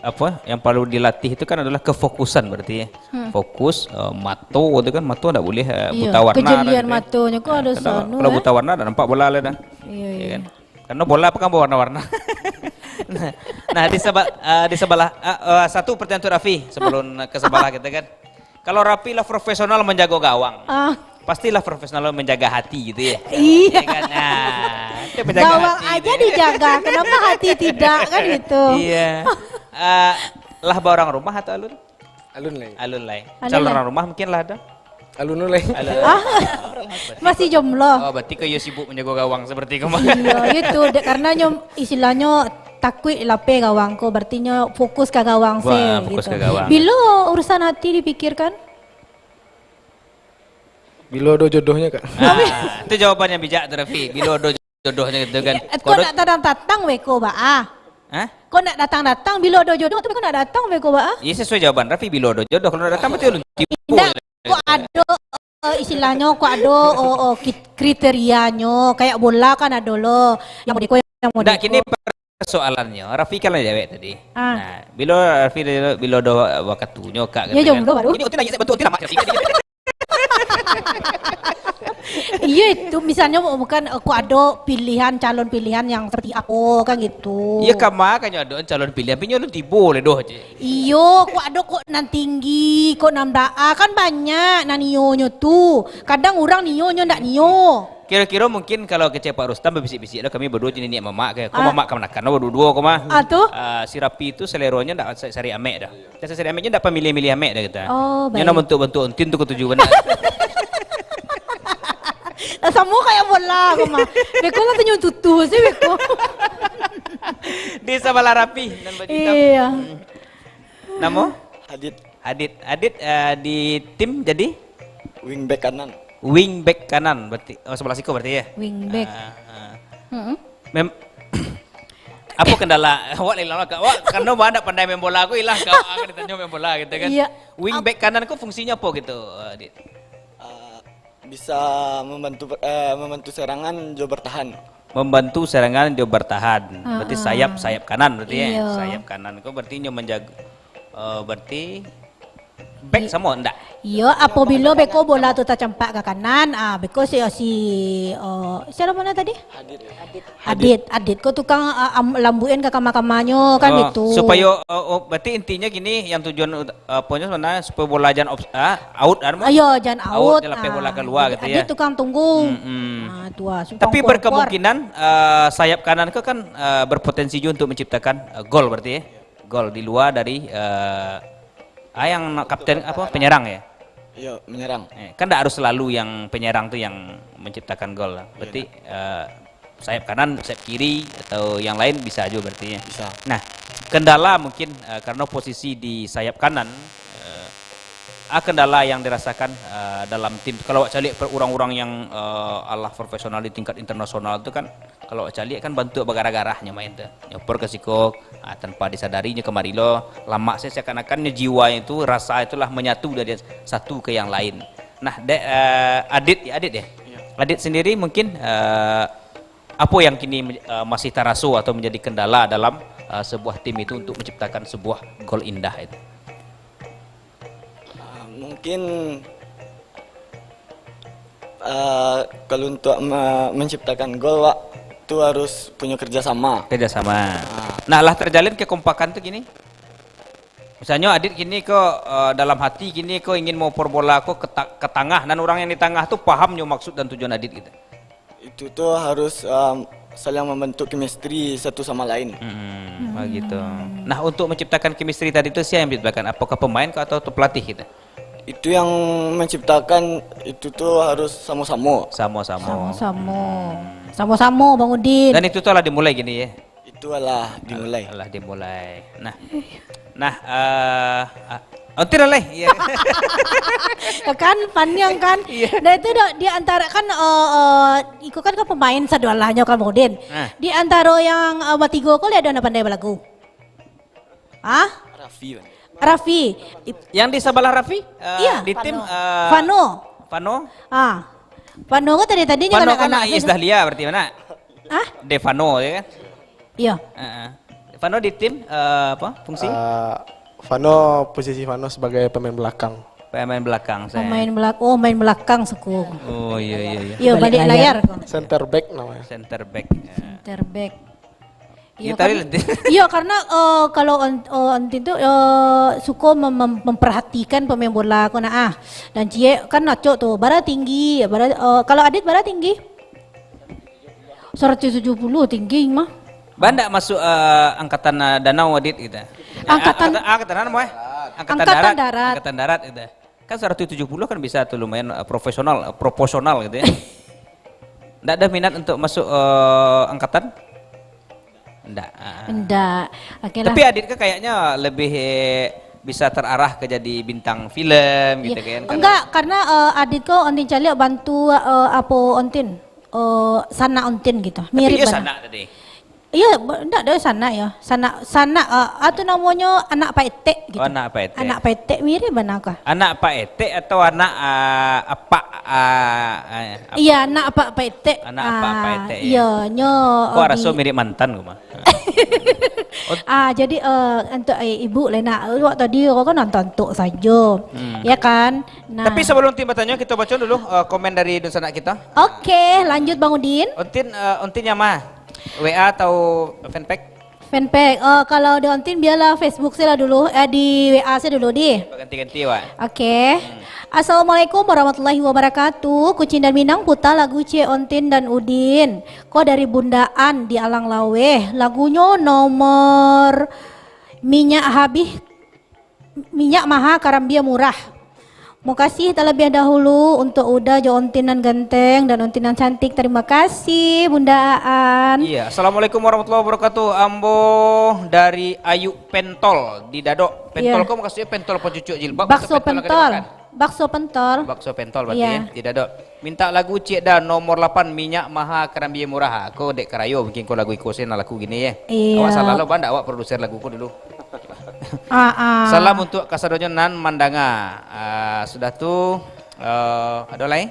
apa? Yang perlu dilatih itu kan adalah kefokusan berarti ya. Hmm. Fokus eh, mato tu kan mato ndak boleh eh, Iya, buta warna kejelian kan, gitu. Matonyo ko Eh, ada karena sanu, kalau eh. Buta warna ndak nampak bola lah dah. Iya, Ya iya. Kan? Karena bola apa kan berwarna-warna. Nah, nah, di sebelah uh, di sebelah uh, uh, satu pertanyaan untuk Raffi sebelum ke sebelah kita kan. Kalau Raffi lah profesional menjaga gawang. Ah. Pastilah profesional menjaga hati gitu ya. Iya. Ya kan? Nah, itu menjaga Gawang hati aja gitu ya. Dijaga, kenapa hati tidak kan gitu? Iya. Uh, lah baorang rumah atau alun? Alun lai. Alun lai. Alun Calon lai. Orang rumah mungkin lah ada. Alun lai. Alun. Ah, masih jomblo. Oh, berarti kau yo sibuk menjaga gawang seperti kemarin. Iya, itu dek karena nyo istilahnya takuik lapeh gawang ko, berarti nyo fokus ke gawang Wah, se fokus gitu. Ke gawang. Bilo urusan hati dipikirkan? Bilo do jodohnya, Kak. Ah, itu jawaban yang bijak tu, Raffi. Bilo do jodohnya gitu kan. Eh, kau nak datang-datang weko ba ah. Hah? Kau nak datang-datang bilo do jodoh tu kau nak datang weko ba ah. Iya sesuai jawaban Raffi bilo do jodoh kalau nak datang betul tipu. Indak, kok ado eh, istilahnya kok ado oh, oh, kit- kriterianyo kayak bola kan ado lo yang modeko yang modeko. Ndak kini persoalannya Raffi kan lah dewek tadi. Ah. Nah, bilo Raffi bilo do wakatunyo kak. Ya jomblo baru. Ini otak lagi bentuk otak lama Raffi. Iya itu misalnya bukan eh, kok ada pilihan calon pilihan yang seperti apa kan gitu. Iya kama kan ada calon pilihan tapi nyolong tibo le doh je. Iyo, kok ada kok nan tinggi, kok nan baa kan banyak nan nio nyo tu. Kadang urang nio nyo ndak nio. Kiro-kiro mungkin kalau kecek Pak Rustam babisik-bisik lah kami berdua jadi niat mamak ke. Kau mamak kamanakan lo berdua-dua kau mah. Ah tu? Ah, si Rapi tu seleronyo ndak sa- sari amek dah. Cak sari amek nyo ndak pamilih-milih amek dah kita. Oh, baik. Nyo nak bentuk-bentuk entin tu ketuju benar. Lah samo kayak bola kau mah. Beko lah senyum tutu sih beko. Di sebelah Rapi dan baju hitam. Iya. Namo? Hadit. Hadit. Hadit eh, di tim jadi? Wingback kanan. Wingback kanan berarti. Oh sebelah siko berarti ya. Wingback. Ah, ah. Mm-mm. Mem apa kendala awak lah ilang lah kak awak karena awak ndak pandai main bola aku ilang kak awak akan ditanyo main bola gitu kan. Iya. Wingback kanan ko fungsinyo apo gitu, Dit? Ah, Bisa membantu ber-, eh, membantu serangan jo bertahan. Membantu serangan jo bertahan. Berarti Ah, ah. sayap, sayap kanan berarti, ya? Iya. Sayap kanan ko berarti nyo menjaga, eh, berarti back Di-, samo ndak? Iyo, apabilo beko bola tu tacampak ka kanan, ah, beko si, si, eh, siapa nama tadi? Hadid. Hadid. Hadid, Hadid ko tukang, ah, am-, lambuikan ka kama-kamanyo kan Oh, itu. Supayo, oh, oh, berarti intinyo gini, yang tujuan ut-, aponyo sebenarnyo supayo bola jan off-, ah, out, kan, Mas? Ayo, jan Out, out. Jan lapeh bola Ah, kaluar jadi gitu, Hadid ya? tukang tunggu. Mm-mm. Ah, tu ah, sumpang Tapi kuar-kuar. berkemungkinan, eh, sayap kanan ko kan, eh, berpotensi juga untuk menciptakan, eh, gol berarti, ya? Gol di luar dari, eh, ah, yang kapten apa, penyerang, ya? Iya, menyerang. Eh, kan ndak harus selalu yang penyerang tu yang menciptakan gol lah. Iya, Berarti, eh, sayap kanan, sayap kiri, atau yang lain bisa juga berarti, ya. Bisa. Nah, kendala mungkin, eh, karena posisi di sayap kanan, eh, ah, kendala yang dirasakan, eh, dalam tim. Kalau awak caliak per-, urang-urang yang, eh, alah profesional di tingkat internasional tu kan, kalau awak caliak kan bantuak bagarah-garahnyo main tu. Nyo oper ka siko, ah, tanpa disadari nyo kamari lo, lamak se seakan-akan nyo jiwa itu, rasa itulah menyatu dari satu ke yang lain. Nah, dek, eh, Adit, ya, Adit, ya? Iya. Adit sendiri mungkin, eh, apo yang kini, eh, masih taraso atau menjadi kendala dalam, eh, sebuah tim itu untuk menciptakan sebuah gol indah itu? Ah, mungkin, eh, kalau untuk me-, menciptakan gol, Wak, tu harus punya kerjasama. Kerjasama. Ah. Nah, lah terjalin kekompakan tu gini? Misalnyo Adit kini ko, eh, dalam hati kini ko ingin maoper bola ko ke ta-, ke tangah, nan urang yang di tangah tu paham nyo maksud dan tujuan Adit gitu. Itu tu harus, em, saling membentuk chemistry satu sama lain. Hmm, begitu. Nah, untuk menciptakan chemistry tadi tu, siapa yang menciptakan? Apakah pemain kah atau tu pelatih gitu? Itu yang menciptakan itu tu harus sama-sama. Sama-sama. Sama-sama. Hmm. Sama-sama, Bang Udin. Dan itu tu lah dimulai gini ya. Itu alah dimulai. Alah dimulai. Nah. Nah, eh, ah, Ontin lah, Leh. Iya. Ya kan, Paniang kan. Iya. Dan itu dah di antara kan, eh, eh, iko kan, kan pemain sadualahnyo kan, Bang Udin. Nah. Di antaro yang, eh, batigo ko, Leh, ado nan pandai balagu? Hah? Raffi, Bang. Raffi. Ip- Yang di sabalah Raffi, eh, Iya. di tim, Fano. eh, Fano. Fano? Ah. Fano ko tadi-tadi nyo Fano kanak-kanak kan Iis tu. Dahlia berarti, mana? Hah? Defano, ya kan? Iya. Heeh. Fano di tim, eh, apa fungsi? Eh, Fano, posisi Fano sebagai pemain belakang. Pemain belakang, saya. Pemain belak-, oh, main belakang, suku. Oh, iya, iya, iya. Iya, Balik balik layar. layar ko. Center back namanya. Center back, ya. Center back. Iya, Iya, tadi kan? lah. Iya, karena, eh, kalau on-, eh, Ontin tu, eh, suko mem-, mem-, memperhatikan pemain bola ko nah, ah. Dan ciek kan acok tu, bara tinggi, bara, eh, kalau Adit bara tinggi? Saratus tujuh puluh tinggi mah. Ba ndak masuk, eh, angkatan, eh, danau, Adit, gitu. Eh, Angkatan angkatan, angkatan apa, eh? Angkatan Angkatan darat. darat. Angkatan darat, gitu. Kan saratus tujuh puluh kan bisa tuh lumayan, eh, profesional, eh, proporsional gitu ya. Ndak ada minat untuk masuk, eh, angkatan? Ndak. Ah. Ndak. Oke lah. Tapi Adit kan kayaknya lebih, eh, bisa terarah ke jadi bintang film gitu Iya. kan. Karena Enggak, karena, eh, Adit ko Ontin caliak bantu, eh, apo Ontin? Eh, sanak Ontin gitu. Tapi Mirip iya bana. sanak tadi. Iya, be-, ndak ado sanak ya. Sanak, sanak, eh, atu namonyo anak Pak Etek gitu. Oh, anak Pak Etek. Anak Pak Etek mirip bana kah? Anak Pak Etek atau anak, ah, apak, ah, eh, apa? Iya, anak apak Pak Etek. Anak apak Pak Ah, Etek, ya. iya, nyo, Kok oh, raso di mirip mantan ko mah? Oh. Ah, jadi, eh, untuk, eh, ibu lah nak, awak tadi awak kan nonton tok sajo. Hmm. Ya kan? Nah. Tapi sebelum Ontin batanyo, kita baca dulu, eh, komen dari dunsanak kita. Oke, lanjut Bang Udin. Ontin, eh, Ontin yang mana? W A atau fanpage? Fanpage. Eh, kalau di Ontin biarlah Facebook saja dulu, eh, di W A saja dulu, di. Ganti-ganti, Wak. Oke. Hmm. Assalamualaikum warahmatullahi wabarakatuh. Kucing dan Minang putar lagu Cik Ontin dan Udin. Ko dari Bundaan di Alang Laweh. Lagunyo nomor Minyak Habih Minyak maha, karambia murah. Mokasih talabiah dahulu untuak Uda jo Ontin nan ganteng dan Ontin nan cantik. Tarimo kasih, Bunda Aan. Iya, assalamualaikum warahmatullahi wabarakatuh. Ambo dari Ayu Pentol di Dadok. Pentol Iya. ko maksudnyo pentol pacucuk jilbab atau Bakso pentol nan ka pentol. dimakan? Bakso pentol. Bakso pentol berarti Iya. ya, di Dadok. Mintak lagu ciek Da, nomor lapan, Minyak Maha Karambia Murah. Ko dek karayo mungkin ko lagu iko se nan laku gini ye. Iya. Awak salah lo, Bang, ndak awak produser lagu ko dulu. Ah, ah. Salam untuak kasadonyo nan mandanga. Ah, sudah tu, eh, ado lai?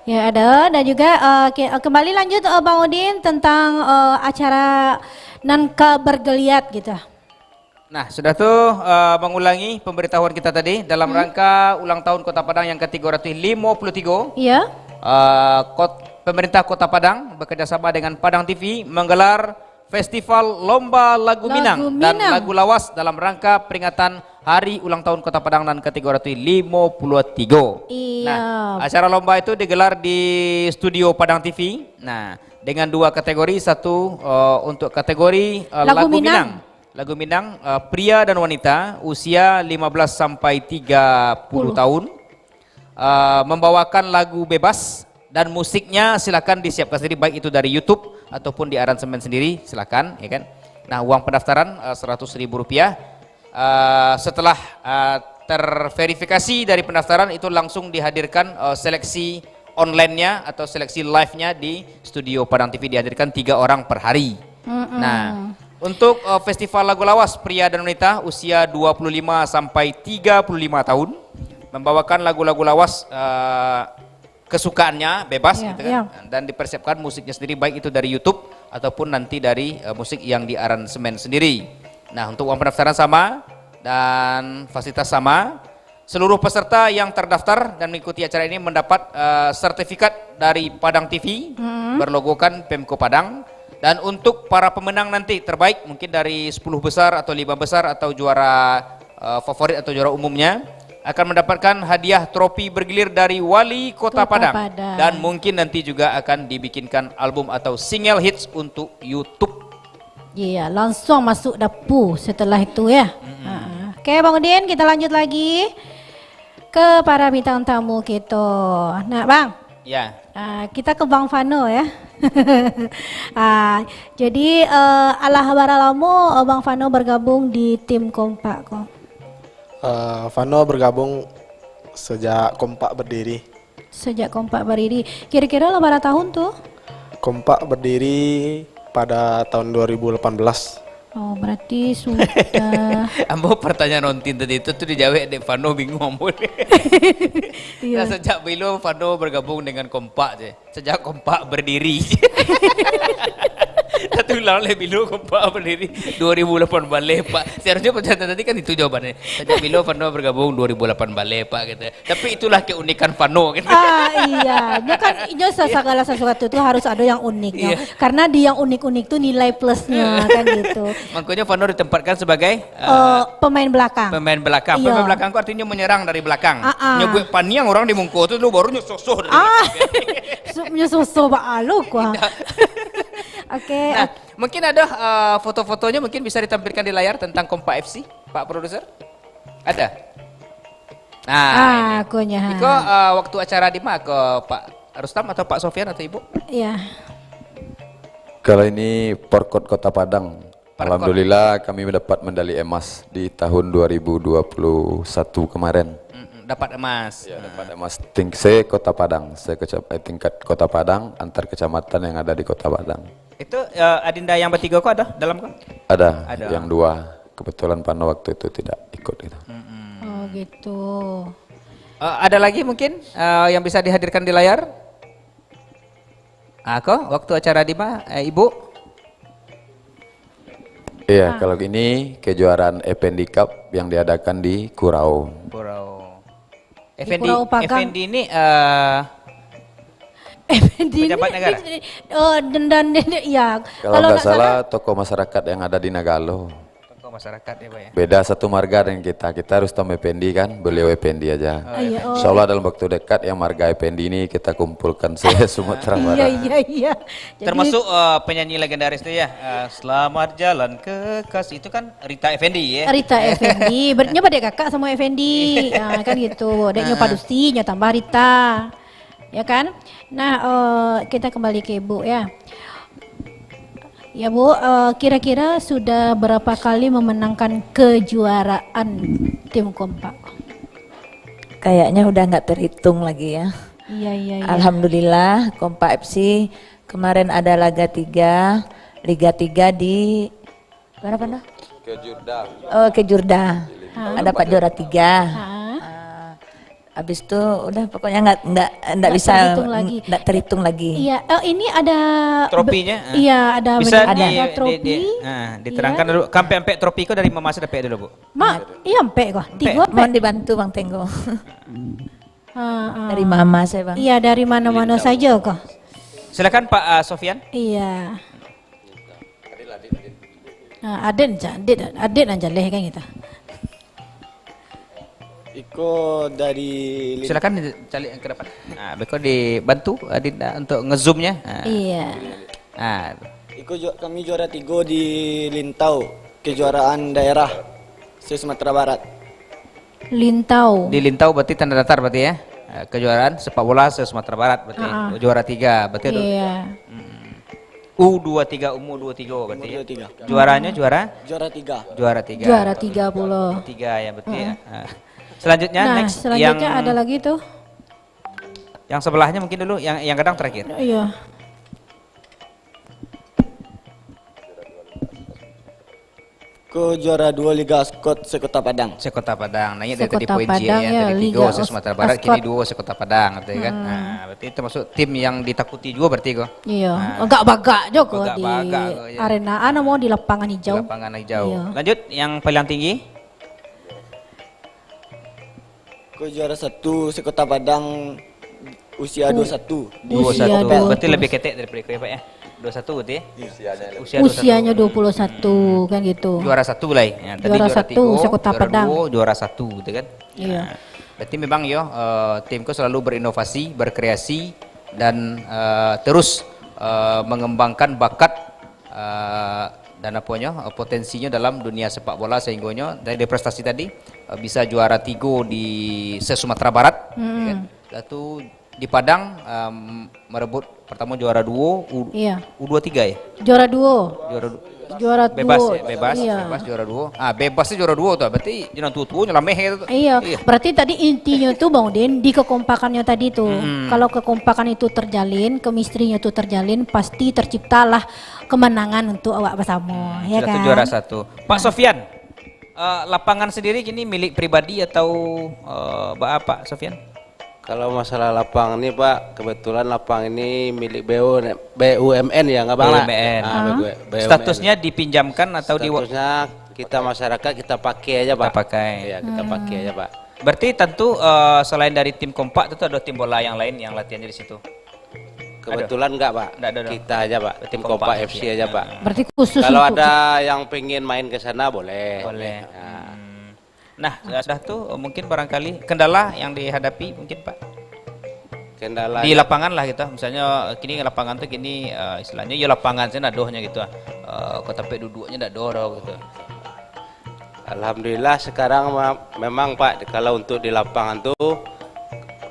Ya, ada. Dan juga, eh, ke-, eh, kembali lanjut, eh, Bang Udin, tentang, eh, acara nan ka bergeliat gitu. Nah, sudah tu, eh, mengulangi pemberitahuan kita tadi, dalam Hmm. rangka ulang tahun Kota Padang yang ketiga ratus lima puluh tiga, Iya. eh, kot-, pemerintah Kota Padang bekerjasama dengan Padang T V menggelar Festival Lomba Lagu Lagu Minang dan Minang. Lagu Lawas dalam rangka peringatan Hari Ulang Tahun Kota Padang nan ketiga ratus lima puluh tiga. Iya. Nah, acara lomba itu digelar di studio Padang T V. Nah, dengan dua kategori, satu, eh, untuk kategori, eh, Lagu lagu Minang. Minang. Lagu Minang, eh, pria dan wanita usia lima belas sampai tiga puluh Puluh. tahun. Eh, membawakan lagu bebas dan musiknya silakan disiapkan sendiri, baik itu dari YouTube ataupun di aransemen sendiri, silakan, ya kan. Nah, uang pendaftaran, eh, seratus ribu rupiah. Eh, setelah, eh, terverifikasi dari pendaftaran itu langsung dihadirkan, eh, seleksi online-nya atau seleksi live-nya di studio Padang T V, dihadirkan tiga orang per hari. Mm-mm. Nah, untuk, eh, festival lagu lawas pria dan wanita usia dua puluh lima sampai tiga puluh lima tahun, membawakan lagu-lagu lawas, eh, kesukaannya, bebas Iya, gitu kan. iya. Dan dipersiapkan musiknya sendiri, baik itu dari YouTube ataupun nanti dari, eh, musik yang diaransemen sendiri. Nah, untuk uang pendaftaran sama dan fasilitas sama. Seluruh peserta yang terdaftar dan mengikuti acara ini mendapat, eh, sertifikat dari Padang T V Hmm. berlogokan Pemko Padang. Dan untuk para pemenang nanti terbaik, mungkin dari sepuluh besar atau lima besar atau juara, eh, favorit atau juara umumnya, akan mendapatkan hadiah trofi bergilir dari Wali Kota Kota Padang. Padang. Dan mungkin nanti juga akan dibikinkan album atau single hits untuk YouTube. Iya, langsung masuk dapur setelah itu ya. Mm-mm. Ha. Oke, Bang Udin, kita lanjut lagi ke para bintang tamu kita. Nah, Bang. Ya. Ah, kita ke Bang Fano ya. Ah, jadi, eh, alah bara lamo, eh, Bang Fano bergabung di tim Kompak ko? Eh, Fano bergabung sejak Kompak berdiri. Sejak Kompak berdiri. Kira-kira lah bara tahun tu? Kompak berdiri pada tahun dua ribu lapan belas. Oh, berarti sudah Ambo pertanyaan Ontin tadi tu, tu dijawab dek Fano, bingung ambo ni. Iya. Nah, sejak bilo Fano bergabung dengan Kompak je? Sejak Kompak berdiri. Tapi ulang leh, bilo Kompak berdiri? Dua ribu lapan baleh, Pak. Seharusnya pertanyaan tadi kan itu jawabannya. Sejak bilo Fano bergabung? Dua ribu lapan baleh, Pak, gitu. Tapi itulah keunikan Fano, gitu. Ah, iya. Nyo kan, nyo sa-, sagala sesuatu tu harus ada yang uniknya. Iya. Karena di yang unik-unik tu nilai plusnya, Iya. kan gitu. Makanya Fano ditempatkan sebagai, eh, Eh, pemain belakang. pemain belakang. Iya. Pemain belakang tu artinya menyerang dari belakang. Ah, ah. Nyo buek paniang orang di muko tu, lu baru nyo sosoh dari Ah. belakang. Su-, nyo sosoh ba alo kuah. Iya. Oke, Nah, oke. mungkin ada, eh, foto-fotonya mungkin bisa ditampilkan di layar tentang Kompak F C, Pak Produser? Ada? Nah, Ah, ini. akunya, ha. Iko, eh, waktu acara di ma ko, Pak Rustam atau Pak Sofian atau Ibu? Iya. Kalau ini Porkot Kota Padang. Porkot. Alhamdulillah, kami mendapat medali emas di tahun dua ribu dua puluh satu kemarin. Mm-mm, dapat emas. Ya, Nah. dapat emas ting-, se-Kota Padang, se-kecam-, eh, tingkat Kota Padang, antar kecamatan yang ada di Kota Padang. Itu, eh, adinda yang bertiga ko ada dalam ko? Ada, Ada. yang dua. Kebetulan Fano waktu itu tidak ikut gitu. Mm-mm. Oh, gitu. Eh, ada lagi mungkin, eh, yang bisa dihadirkan di layar? Ah, ko, waktu acara di ma, eh, Ibu? Iya, Ah. kalau ini kejuaraan Effendi Cup yang diadakan di Kurau. Kurau. Di Effendi, Kurau Pagang. Effendi ini, eh, Effendi ini, pejabat negara? ini, oh, dan, dan, dan, ya, Kalau kalau nggak nggak salah, salah tokoh masyarakat yang ada di Nagalo. Tokoh masyarakat ya, Pak, ya. Beda satu marga dengan kita. Kita Rustam Effendi kan, beliau Effendi aja. Oh, Iya, Effendi. oh. Insya Allah dalam waktu dekat yang marga Effendi ini kita kumpulkan se-Sumatera Iya, Barat. iya, iya. Jadi Termasuk, eh, penyanyi legendaris tu ya, eh, Selamat Jalan Kekasih, itu kan Rita Effendi ya. Rita Effendi, ber-, nyo badek kakak sama Effendi. Ah, kan gitu. Dek nyo Ah. padusi, nyo tambah Rita. Ya kan? Nah, eh, kita kembali ke Ibu ya. Ya, Bu, eh, kira-kira sudah berapa kali memenangkan kejuaraan tim Kompak? Kayaknya udah nggak terhitung lagi ya. Iya, iya, iya. Alhamdulillah, Kompak F C kemarin ada laga tiga, Liga tiga di mana, mana? Ke Jurda. Oh, ke Jurda. Ha. Dapat juara tiga. Ha. Ah, Habis tu udah, pokoknya nggak, nggak, nggak Nggak bisa, terhitung lagi. nggak terhitung lagi. Iya, eh, ini ada Tropinya, be-, ah. iya, ada Bisa medalnya, di, ada di, tropi. di, ah, diterangkan Iya. dulu. Kampek-ampek tropi ko dari mama saya dapek dulu, Bu. Mak, iya, ampek ko. Ampek. Tigo ampek. Mohon dibantu, Bang Tenggo. Ah, ah. Dari mama saya, Bang. Iya, dari mana-mana saja ko. Silakan, Pak, ah, Sofian. Iya. Ah, aden ja-, aden, aden aja leh kan gitu. Iko dari Lin- Silakan cari yang ke depan. Nah, beko dibantu, ah, Dinda untuk ngezoomnya. Ah. Iya. Ah. Iko ju-, kami juara tigo di Lintau, kejuaraan daerah se-Sumatera Barat. Lintau. Di Lintau berarti Tanah Datar berarti ya. Eh, kejuaraan sepak bola se-Sumatera Barat berarti. Ah, ah. Juara tiga berarti tu. Iya. Hmm. U dua tiga, umur dua tiga berarti Umur ya. dua tiga. Juaranya juara? Juara tiga. Juara tiga. Juara tiga puluh. Tiga ya berarti ya. Hmm. Ah. Selanjutnya, Nah, next selanjutnya yang ada lagi tuh. Yang sebelahnya mungkin dulu, yang, yang kadang terakhir. Iya. Ko juara duo Liga Askot se-Kota Padang. Se-Kota Padang. Nah, iya dari tadi Se-Kota poin J Padang, ya, ya, dari tiga Liga se-Sumatera Barat, kini Askot. duo se-Kota Padang, gitu kan. Hmm. Nah, berarti termasuk tim yang ditakuti juga berarti ko. Iya, Nah. agak bagak jo ko di Bagak-bagak ko, ya. arena, anu, mau di lapangan hijau. Di lapangan hijau. Iya. Lanjut, yang paling tinggi. Ko juara satu se-Kota Padang usia Hmm. dua satu. Dua satu. Usia dua puluh. Berarti lebih ketek daripada ko ya, Pak, ya? Dua satu berarti? Iya. Usia dua satu. Usianya dua puluh satu, kan gitu. Juara satu lah, ya. Tadi Juara juara satu, tiga, se-Kota juara Padang. dua, juara satu gitu kan. Iya. Nah, berarti memang yo, eh, tim ko selalu berinovasi, berkreasi, dan, eh, terus, eh, mengembangkan bakat, eh, dan aponyo, eh, potensinyo dalam dunia sepak bola sehinggonyo dari prestasi tadi, eh, bisa juara tiga di se-Sumatera Barat, ya kan? Hmm. Sudah tu di Padang, em, merebut pertama juara duo, U-, Iya. U dua tiga ya? Juara duo. Juara du-, Juara bebas duo. ya, bebas, Iya. bebas juara duo. Ah, bebas tu juara duo tu, berarti jenang tuo-tuo nyo lameh gitu. Iya, Iya. berarti tadi intinya tu, Bang Udin, di kekompakannya tadi tu. Hmm. Kalau kekompakan itu terjalin, chemistry-nya tu terjalin, pasti terciptalah kemenangan untuk awak bersama, Hmm, ya sudah tu kan? juara satu. Pak Nah. Sofian, eh, lapangan sendiri kini milik pribadi atau, eh, ba-, apa, Sofian? Kalau masalah lapang ni, Pak, kebetulan lapang ini milik B U, B U M N ya, nggak, Bang, lah? B U M N. Ah, Ah. B U M N. Statusnya dipinjamkan atau di wa- Statusnya kita masyarakat, kita pakai aja, Kita Pak. pakai. Iya, kita Hmm. pakai aja, Pak. Berarti tentu, eh, selain dari tim kompak, tentu ada tim bola yang lain yang latihannya di situ? Kebetulan enggak, Pak. Enggak ada, no? Kita aja, Pak. Berarti Tim kompak Kompak F C F C aja, aja. Pak. Hmm. Berarti khusus Kalau untuk ada yang pengen main ke sana, boleh. Boleh. Ya. Hmm. Nah, sudah tu, mungkin barangkali kendala yang dihadapi mungkin, Pak? Kendala Di ya. lapangan lah gitu. Misalnya, kini lapangan tu kini, eh, istilahnya ya lapangan saja ndak dohnya gitu. Eh, kok tampek duduknya ndak doh, doh gitu. Alhamdulillah sekarang ma-, memang, Pak, kalau untuk di lapangan tu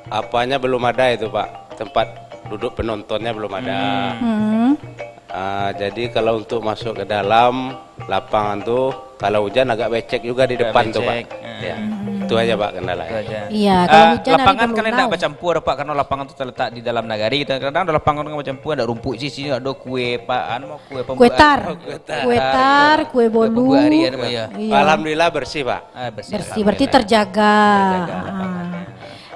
apanya belum ada itu, Pak. Tempat duduk penontonnya belum ada. Hmm. Hmm. Ah, jadi kalau untuk masuk ke dalam lapangan tu, kalau hujan agak becek juga di Agak depan tu, Pak. becek. Hmm. Ya. Hmm. Itu aja, Pak, kendalanya. Itu aja. Iya, kalau Ah, hujan hari lapangan kan dulu enggak lah. bercampur, Pak, karena lapangan tu terletak di dalam nagari. Kadang-kadang ada lapangan kan bercampur, ada rumput sisi, ada kue, Pak, anu, kue Kue pembuat. tar. Kue tar. Kue tar, kue Kue bolu. pembuat hari, anu, Pak, ya. Iya. Alhamdulillah bersih, Pak. Ah, bersih, Bersih, berarti alhamdulillah. terjaga. Terjaga Ah. lapangannya.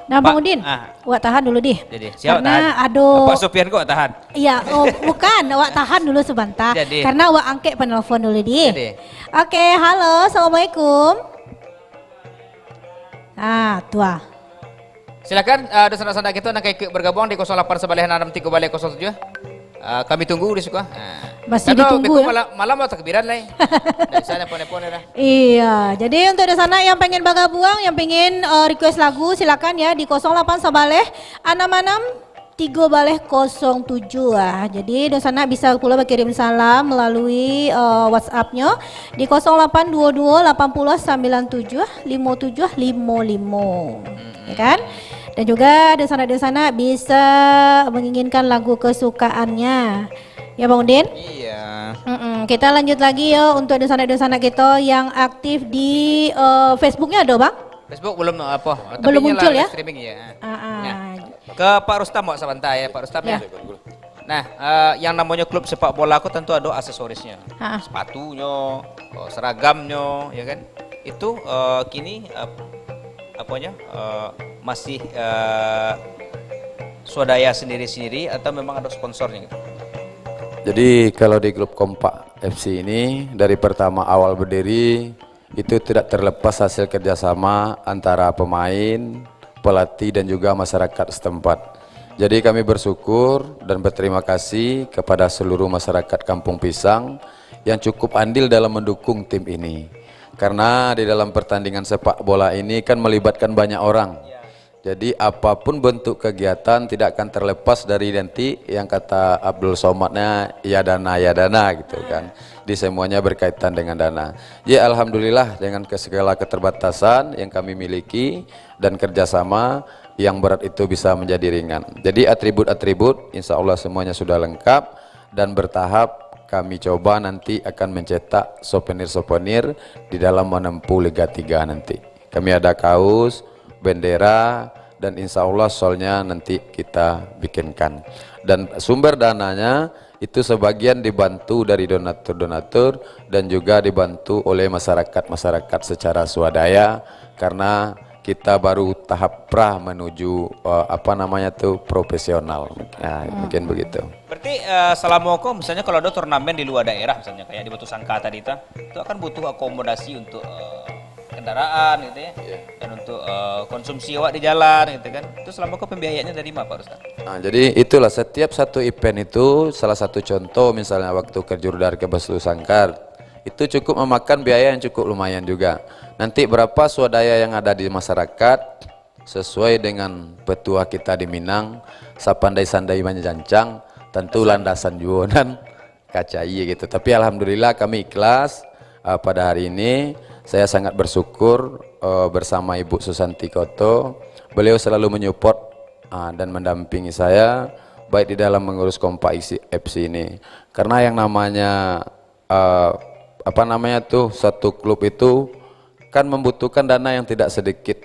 Nah, Bang Pak, Udin, ah. awak tahan dulu, dih. Jadi, siap Karena tahan. ado Pak Sofian kok tahan. Iya, oh, bukan, awak tahan dulu sebentar. Jadi. Karena awak angkek penelpon dulu, dih. Jadi. Oke, halo, assalamualaikum. Ah, tuah. Silakan, eh, dunsanak-sanak kito nan ka ikuik bergabung di kosong lapan sabaleh anam anam tigo baleh kosong tujuh. Eh, kami tunggu di siko. Ah. Masih Karena ditunggu, beko ya? malam, malam lah takbiran lai. Ndak bisa nelpon-nelpon dah. Iya, jadi untuk dunsanak yang pengen bergabung, yang pengen, eh, request lagu, silakan ya di kosong lapan sabaleh anam anam tigo baleh kosong tujuh. Ah, jadi dunsanak bisa pula berkirim salam melalui, eh, WhatsApp-nyo di kosong lapan dua dua lapan puluh sambilan tujuh limo tujuh limo limo. Hmm. Ya kan? Dan juga dunsanak-dunsanak bisa menginginkan lagu kesukaannya. Ya, Bang Udin? Iya. Mm-mm. Kita lanjut lagi yo untuk dunsanak-dunsanak kito yang aktif di, eh, Facebook-nya ado, Bang? Facebook belum apa, tapi Belum inilah muncul, live ya? streaming, ya. Ah, ah. Ya. Ke Pak Rustam, Pak, sebentar ya, Pak Rustam, ya. Ya. Nah, eh, yang namanya klub sepak bola ko tentu ada aksesorisnya. Ha. Sepatunyo, oh, seragamnyo, ya kan? Itu, eh, kini, eh, Apanya, eh, masih, eh, swadaya sendiri-sendiri atau memang ada sponsornya gitu? Jadi, kalau di grup Kompak F C ini, dari pertama awal berdiri, itu tidak terlepas hasil kerjasama antara pemain, pelatih, dan juga masyarakat setempat. Jadi, kami bersyukur dan berterima kasih kepada seluruh masyarakat Kampung Pisang yang cukup andil dalam mendukung tim ini. Karena di dalam pertandingan sepak bola ini kan melibatkan banyak orang. Jadi, apapun bentuk kegiatan tidak akan terlepas dari nanti yang kata Abdul Somadnya, "Ya dana, ya dana," gitu kan. Di semuanya berkaitan dengan dana. Ya, alhamdulillah, dengan ke-, segala keterbatasan yang kami miliki dan kerjasama, yang berat itu bisa menjadi ringan. Jadi, atribut-atribut, insya Allah semuanya sudah lengkap dan bertahap kami coba nanti akan mencetak souvenir-souvenir di dalam menempuh Liga tiga nanti. Kami ada kaos, bendera, dan insya Allah solnya nanti kita bikinkan. Dan sumber dananya itu sebagian dibantu dari donatur-donatur dan juga dibantu oleh masyarakat-masyarakat secara swadaya, karena kita baru tahap pra menuju, eh, apa namanya tu, profesional. Nah, mungkin begitu. Berarti, eh, selama ko, misalnya kalau ada turnamen di luar daerah, misalnya kayak di Batu Sangka tadi ta, itu akan butuh akomodasi untuk, eh, kendaraan gitu ya, dan untuk, eh, konsumsi awak di jalan gitu kan. Itu selama ko pembiayaannya dari mana, Pak Rustam? Nah, jadi itulah, setiap satu event itu, salah satu contoh misalnya waktu ke Jurdar, ke Batu Sangkar, itu cukup memakan biaya yang cukup lumayan juga. Nanti berapa swadaya yang ada di masyarakat, sesuai dengan petua kita di Minang, sapandai-sandai manjancang, tantu landasan juo nan kacai gitu. Tapi alhamdulillah kami ikhlas, eh, pada hari ini. Saya sangat bersyukur, eh, bersama Ibu Susanti Koto. Beliau selalu menyupport, ah, dan mendampingi saya, baik di dalam mengurus Kompak F C ini. Karena yang namanya, eh, apa namanya tuh, satu klub itu kan membutuhkan dana yang tidak sedikit,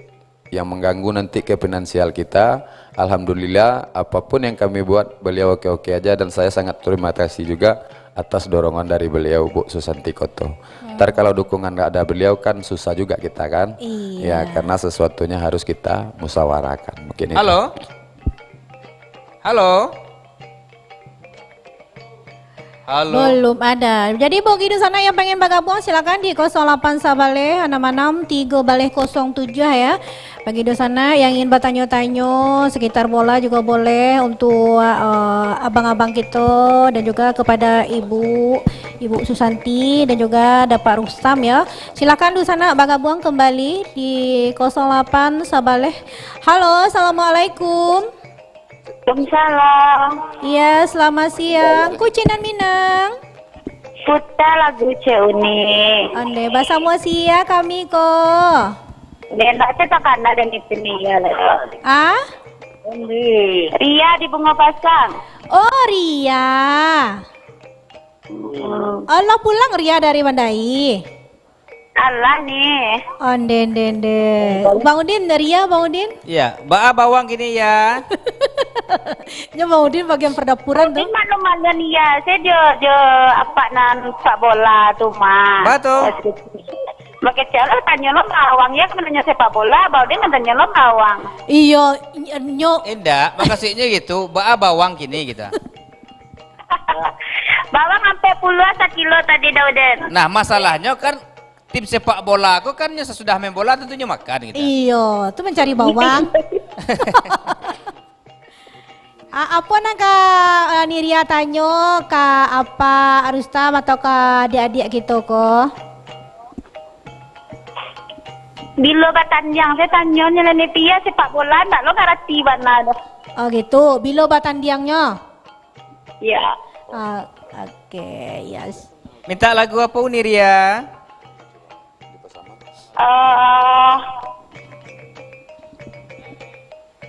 yang mengganggu nanti ke finansial kita. Alhamdulillah, apapun yang kami buat, beliau oke-oke aja, dan saya sangat terima kasih juga atas dorongan dari beliau, Bu Susanti Koto. Ntar kalau dukungan nggak ada beliau, kan susah juga kita, kan? Iya. Ya, karena sesuatunya harus kita musyawarahkan. Mungkin itu. Halo? Halo? Halo? Belum ada. Jadi, bagi dunsanak yang pengen bergabung, silakan di kosong lapan sabaleh anam anam tigo baleh kosong tujuh, ya. Bagi dunsanak yang ingin bertanya-tanya sekitar bola juga boleh, untuk, eh, abang-abang kita dan juga kepada Ibu, Ibu Susanti dan juga ada Pak Rustam, ya. Silakan dunsanak bergabung kembali di kosong lapan sabaleh. Halo, assalamualaikum. Waalaikumsalam. Iya, selamat siang. Kucinan Minang. Puta lagu Cik Uni. Onde, basamo sia kami ko. Ndak, saya tak kenal dan itu ni, ya lah. Ah? Ria di Bunga Pasang. Oh, Ria. Hmm. Alah pulang Ria dari Mandai. Alah ni. Onde, onde, onde. Bang Udin, Ria, Bang Udin? Iya, baa bawang kini ya? Nyo Bang Udin bagian perdapuran tu. Udin maklum-maklum ya, saya jo, jo apak nan sepak bola tu mah. Batul. Makecek lah, tanyo lo bawang ya, kan tanyo sepak bola, Bang Udin kan tanyo lo bawang. Iyo, nyo. Indak, maksudnya gitu, baa bawang kini kita. Bawang ampek puluah sakilo tadi, Dauden. Nah, masalahnya kan tim sepak bola ko kan nyo sasudah main bola tantunyo makan gitu. Iyo, tu mancari bawang. A-, apo nan ka, eh, Niria tanyo ka Apa Rustam atau ka adik-adik kito ko? Bilo batandiang, saya tanyo nyo lah ni, Pia, sepak bola ndak lo ngarati bana doh. Oh gitu, bilo batandiangnyo? Ya. Ah, oke, yes. Minta lagu apa, Uni Ria? Eh,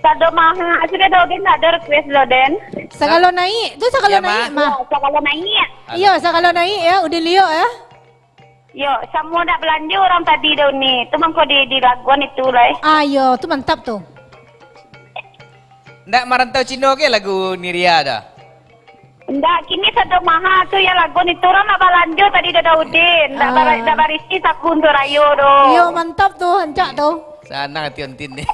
Sado Maha, sudah dah, Udin, ada request lo, Den. Sagalo naik, tu sagalo naik mah. Ya, sagalo naik. Iyo, sagalo naik ya, Udin Lio ya. Yo, samo nak belanja orang tadi dah ni. Tu mangko di, di laguan itu lah, eh. Ah, yo, tu mantap tu. Ndak Marantau Cino ke lagu Niria dah? Ndak, kini Sado Maha tu yang laguan itu orang nak belanja tadi dah Daudin. Ndak, ah, bara-, ndak barisi saku untuak rayo doh. Yo, mantap tu, rancak tu. Tanang ati Ontin ni.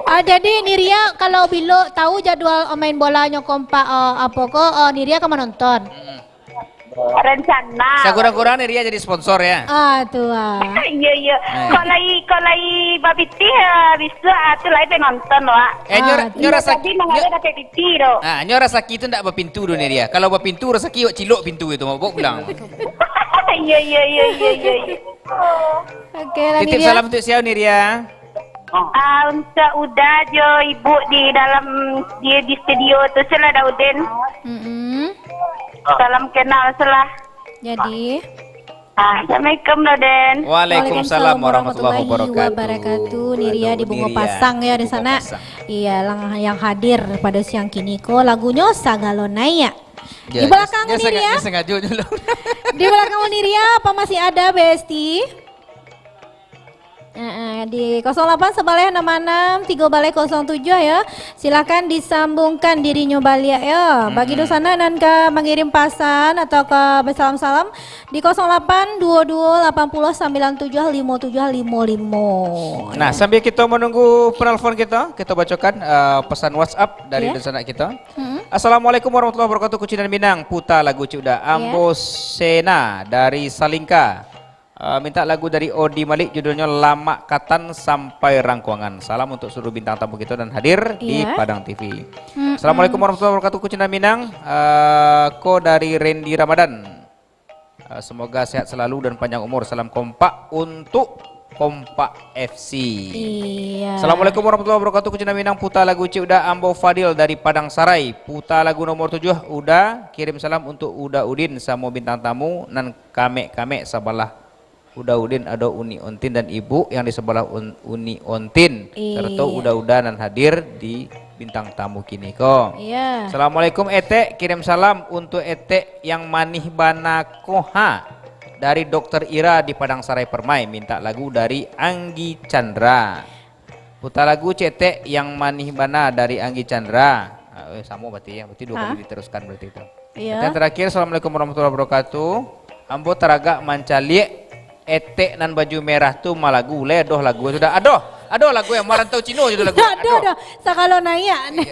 Ah, jadi Niria, kalau bilo tahu jadwal main bolanyo kompak, ah, apo ko, ah, Niria ka manonton? Mm-mm. Rencana. Sakurang-kurang Niria jadi sponsor ya. Ah, tu ah. Iya, iya. Eh. Kok lai, kok lai bapitih, ah, bisuak, ah, tu lai penonton, Wak. Eh, nyo, ah, nyo tu rasaki, tadi mangalah dapek piti tu. Ah, nyo rasaki tu ndak bapintu tu, Niria. Kalau bapintu, rasaki wak cilok pintu itu, mau bawa pulang. Iya, iya, iya, iya, iya, iya. Oke lah, Titip Niria. Salam untuk siapa, Niria? Ah, untuk Uda jo ibu di dalam, di, di studio tu, sila Daudin. Mm-mm. Salam kenal, sila. Jadi. Ah, Assalamualaikum, Daudin. Waalaikumsalam warahmatullahi wabarakatuh. Niria di Bungo Pasang ya di sana. Iya, lang-, yang hadir pada siang kini ko lagunyo Sagalo Naiak. Ya, di belakang Niria. Di belakang Niria, apa masih ada, Besti? Heeh, di kosong lapan sabaleh enam anam tigo baleh kosong tujuah ya. Silakan disambungkan dirinyo baliak ya. Bagi dunsanak nan ka mangirim pasan atau ka basalam-salam di kosong lapan duo duo lapan puluah sambilan tujuah limo tujuah limo limo. Nah, sambil kita menunggu penelpon kita, kita bacakan, eh, pesan WhatsApp dari dunsanak kita. Assalamualaikum warahmatullahi wabarakatuh, Kucindan Minang, puta lagu Cik Uda. Ambo Sena dari Salingka. Eh, minta lagu dari Odi Malik, judulnyo Lamak Katan Sampai Rangkuangan. Salam untuk seluruh bintang tamu kita dan hadir di Padang T V. Assalamualaikum warahmatullahi wabarakatuh, Kucindan Minang. Eh, ko dari Randy Ramadan. Eh, semoga sehat selalu dan panjang umur. Salam kompak untuk Kompak F C. Iya. Assalamualaikum warahmatullahi wabarakatuh, Kucindan Minang, puta lagu Cik Uda, ambo Fadil dari Padang Sarai. Puta lagu nomor tujuah, Uda, kirim salam untuk Uda Udin samo bintang tamu nan kamek-kamek sabalah Uda Udin ado Uni Ontin dan Ibu, yang di sabalah Un-, Uni Ontin, sarato uda-uda nan hadir di bintang tamu kini ko. Iya. Assalamualaikum, Etek. Kirim salam untuk Etek yang manih bana ko ha. Dari Dokter Ira di Padang Sarai Permai, minta lagu dari Anggi Chandra. Puta lagu Cetek yang manih bana dari Anggi Chandra. Ah, eh, samo berarti ya. Berarti dua kali diteruskan berarti itu. Iya. Dan terakhir, Assalamualaikum warahmatullahi wabarakatuh. Ambo taragak mancaliak Etek nan baju merah tu malagu, leh doh lagu sudah. Adoh, adoh lagu yang Marantau Cino judul lagu. Adoh, adoh. Sagalo naiak. Iya.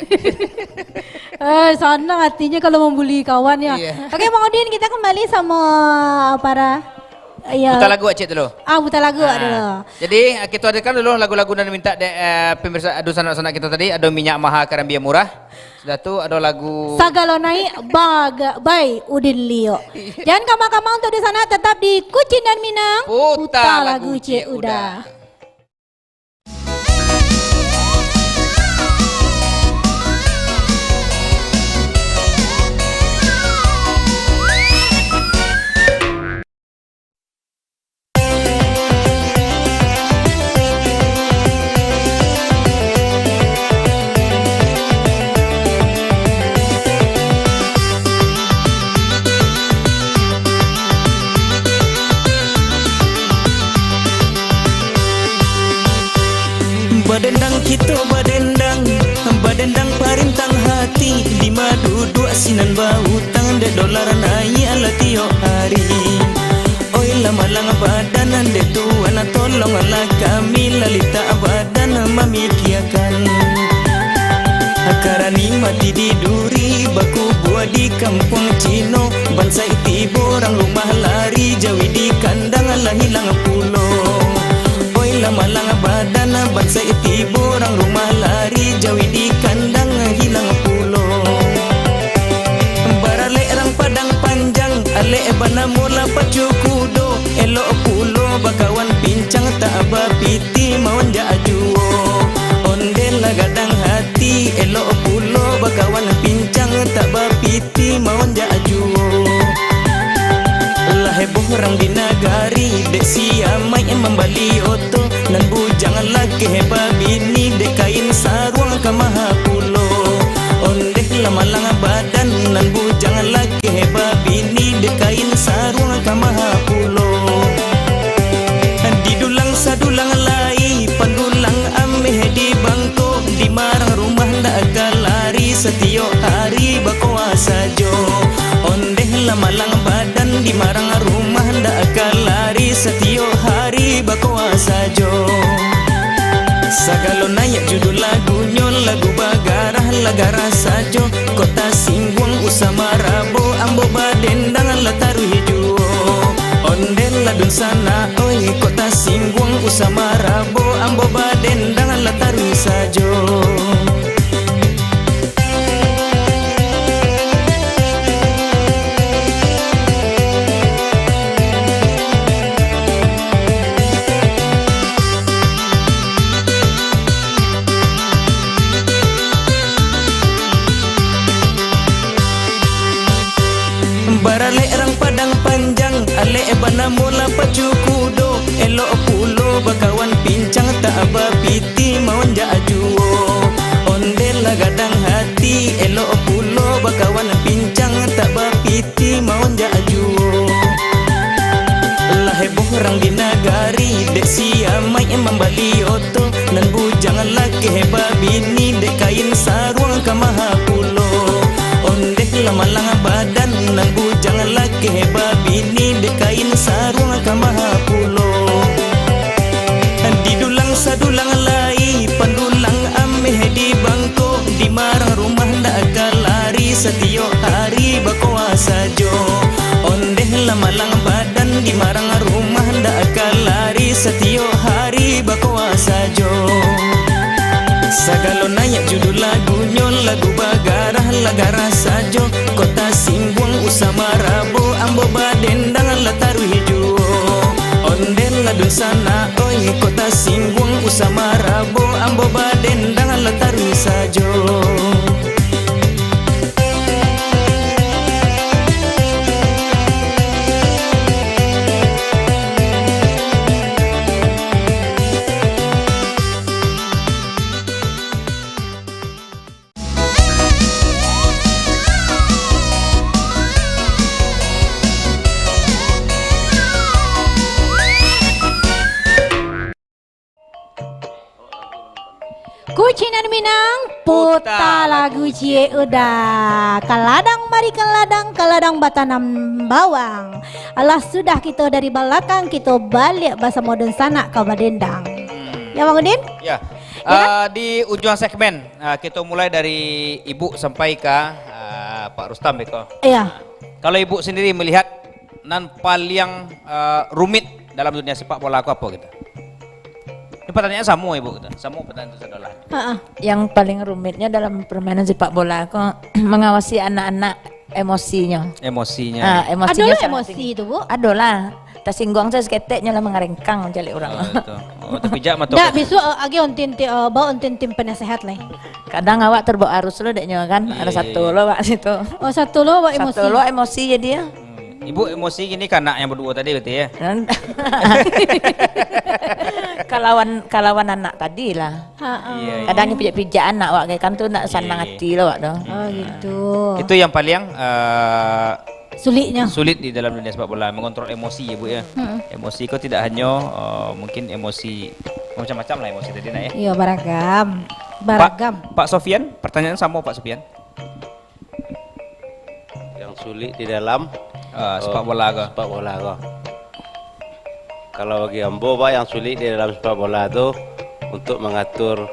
Eh, sanang hatinya kalau membuli kawan ya. Iya. Oke, Bang Udin, kita kembali sama para Iya. Putar lagu, Acik, dulu. Ah, putar lagu dulu. Jadi, ah, kita hadirkan dulu lagu-lagu nan minta dek, eh, pemirsa, aduh, sanak-sanak kita tadi, ada Minyak Maha Karambia Murah. Sudah tu ada lagu Sagalo Naiak baga-, by Udin Lio. Jangan kama-kama untuk di sana, tetap di Kucindan Minang. Putar lagu Cik Uda. Badendang kito badendang, badendang parintang hati, di ma duduak sinan bautang, dek dolar naiak lah tiok hari. Oi lah malang badan, dek Tuan tolonglah kami, lah litak badan mamikiakan. Karani mati di duri, bakubua di kampuang Cino, bansaik tibo urang rumah lari, jawi di kandang lah hilang pulo. Oi lah malang badan, bansaik tibo urang rumah lari, jawi di kandang hilang pulo. Baralek rang Padang Panjang, alek banamo lah pacu kudo, elok pulo bakawan pincang, tak bapitih maonjak juo. Ondeh lah gadang hati, elok pulo bakawan pincang, tak bapitih maonjak juo. Lah heboh urang di nagari, dek si Amaik mambali oto, nan bujang lakeh babini, dek kain saruang ka maha pulo. Ondeh lah malang badan, nan bujang lakeh babini, dek kain saruang ka maha pulo. Di dulang sadulang lai, pandulang ameh di bangko, di ma rang rumah ndak ka lari, satiok hari bakoa sajo. Ondeh lah malang badan, di ma rang rumah ndak ka lari, satiok hari bakoa sajo. Sagalo naiak judul lagunyo, lagu bagarah lah garah sajo. Kok tasingguang usah marabo, ambo badendang lah taruih juo. Ondeh lah dunsanak, oi, kok tasingguang usah marabo, ambo badendang lah taruih sajo. Baralek rang Padang Panjang, alek banamo lah pacu kudo, elok pulo bakawan pincang, tak bapiti maonjak juo. Ondeh lah gadang hati, elok pulo bakawan pincang, tak bapiti maonjak juo. Lah heboh rang di nagari, dek si Amaik mambali oto, nan bujang lakeh babini, dek kain saruang ka maha pulo. Ondeh lah malang badan, nan bujang lakeh babini, dek kain saruang ka maha pulo. Di dulang sadulang lai, pandulang ameh di bangko, di marang rumah ndak ka lari, satiok hari bakoa sajo. Ondeh lah malang badan, di marang rumah ndak ka lari, satiok hari bakoa sajo. Sagalo naiak judul lagunyo, lagu bagarah lah garah sajo. Kok tasingguang usah marabo, ambo badendang lah taruih juo. Ondeh lah dunsanak, oi, kok tasingguang usah marabo, ambo badendang lah taruih sajo. Kucinan Minang, puta lagu ciek udah. Ka ladang mari ka ladang, ka ladang batanam bawang. Alah sudah kito dari balakang, kito baliak basamo dunsanak ka badendang. Hmm. Ya, Bang Udin? Ya. Ya, kan? Ah, di ujuang segmen, ah, kito mulai dari Ibu sampai ka, ah, Pak Rustam beko. Iya. Kalau Ibu sendiri melihat nan paliang, ah, rumit dalam dunia sepak bola ko apo gitu? Ini pertanyaan samo, Ibu, gitu. Samo pertanyaan tu, saudara. Heeh. Yang paling rumitnya dalam permainan sepak bola ko mengawasi anak-anak emosinya. Emosinya. Ah, emosinya. Adolah sangat emosi tinggi tu, Bu? Adolah. Tasingguang saja saketeknyo lah mangarengkang caliak urang. Oh, itu. Oh, tapijak mato. Dak, bisuak, eh, agi ontin ti-, eh, bawa ontin tim penasehat lai. Kadang awak terbawa arus lo deknyo kan. Iya, ada satu lo awak situ. Oh, satu lo awak emosi. Satu lo emosi jadi ya. Hmm. Ibu emosi gini ka anak yang baduo tadi berarti ya? Kalawan, kalawan anak tadi lah. Ha, ha. Iya, iya. Kadang pijak-pijak anak awak kan tu nak sanang ati lo awak tu. Oh, gitu. Itu yang paling, eh, suliknya. Sulit di dalam dunia sepak bola, mengontrol emosi ya, Bu, ya. Mm-mm. Emosi ko tidak hanya, eh, mungkin emosi, macam-macam lah emosi tadi nak ya. Iya, beragam. Pak, beragam. Pak Sofian, pertanyaan sama Pak Sofian. Yang sulit di dalam, eh, sepak bola ko. Sepak bola ko. Kalau bagi ambo, Pak, yang sulit di dalam sepak bola tu untuk mengatur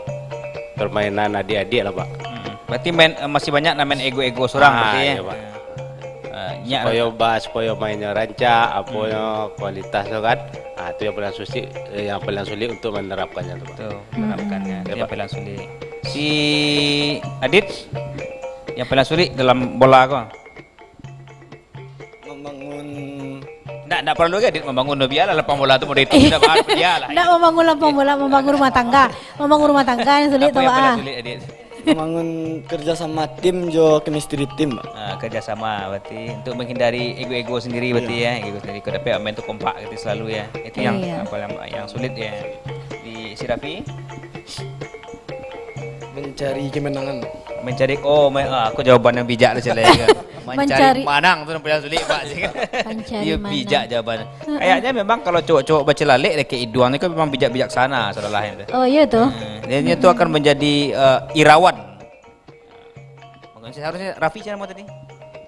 permainan adik-adik lah, Pak. Hmm. Berarti main, eh, masih banyak nan main ego-ego surang berarti ya? Ah, iya, Pak. Eh, nyak. Supaya ba-, supaya mainnya rancak, aponyo kualitas tu kan. Ah, tu yang paling sulit, eh, yang paling sulit untuk menerapkannya tu, Pak. Betul, menerapkannya. Itu yang paling sulit. Si Adit, yang paling sulit dalam bola ko? Membangun. Ndak, ndak perlu lagi Adit membangun, biarlah lapang bola tu mau dihitung, ndak apa, biarlah. Ndak membangun lapang bola, membangun rumah tangga. Membangun rumah tangga yang sulit tu, yang paling sulit, Adit? Membangun kerja sama tim jo chemistry tim, Pak. Ah, kerja sama berarti untuk menghindari ego-ego sendiri berarti ya, ego sendiri. Kau dapat main tu kompak gitu selalu ya. Itu yang apa yang, yang sulit ya. Di si Raffi? Mencari kemenangan. Mencari, oh, me-, ah, aku jawaban yang bijak tu, Cele, kan? Mencari manang tu yang paling sulit, Pak. Mencari manang. Iya, bijak jawaban. Heeh. Kayaknya memang kalau cowok-cowok bacelalek dekat iduang ni kan memang bijak-bijaksana, saudara lain tu. Oh, iya tu. Hmm, dia tu akan menjadi, eh, irawan. Makanya seharusnya Raffi siapa nama tadi?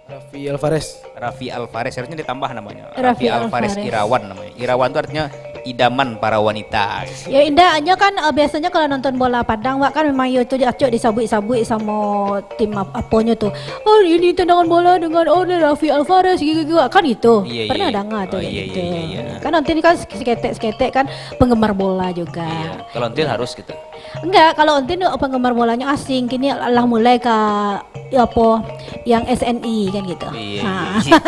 Raffi Alvarez. Raffi Alvarez, harusnya ditambah namanya. Raffi Raffi Alvarez Alvarez. Irawan namanya. Irawan tu artinya idaman para wanita. Ya indak, nyo kan uh, biasanya kalau nonton bola Padang, wak kan memang yo tu acok disabuik-sabuik samo tim ap- aponyo tu. Oh, ini tendangan bola dengan oh Rafi Alvarez gitu-gitu, kan itu. Iya, Pernah iya. Dengar tu Oh, kayak iya, gitu. Iya, iya, iya. Kan nanti kan seketek-seketek kan penggemar bola juga. Iya. Kalau Entin harus gitu. Enggak, kalau Entin penggemar bolanya asing, kini lah mulai ke ya apa yang S N I kan gitu. Iya, Ha. iya, iya.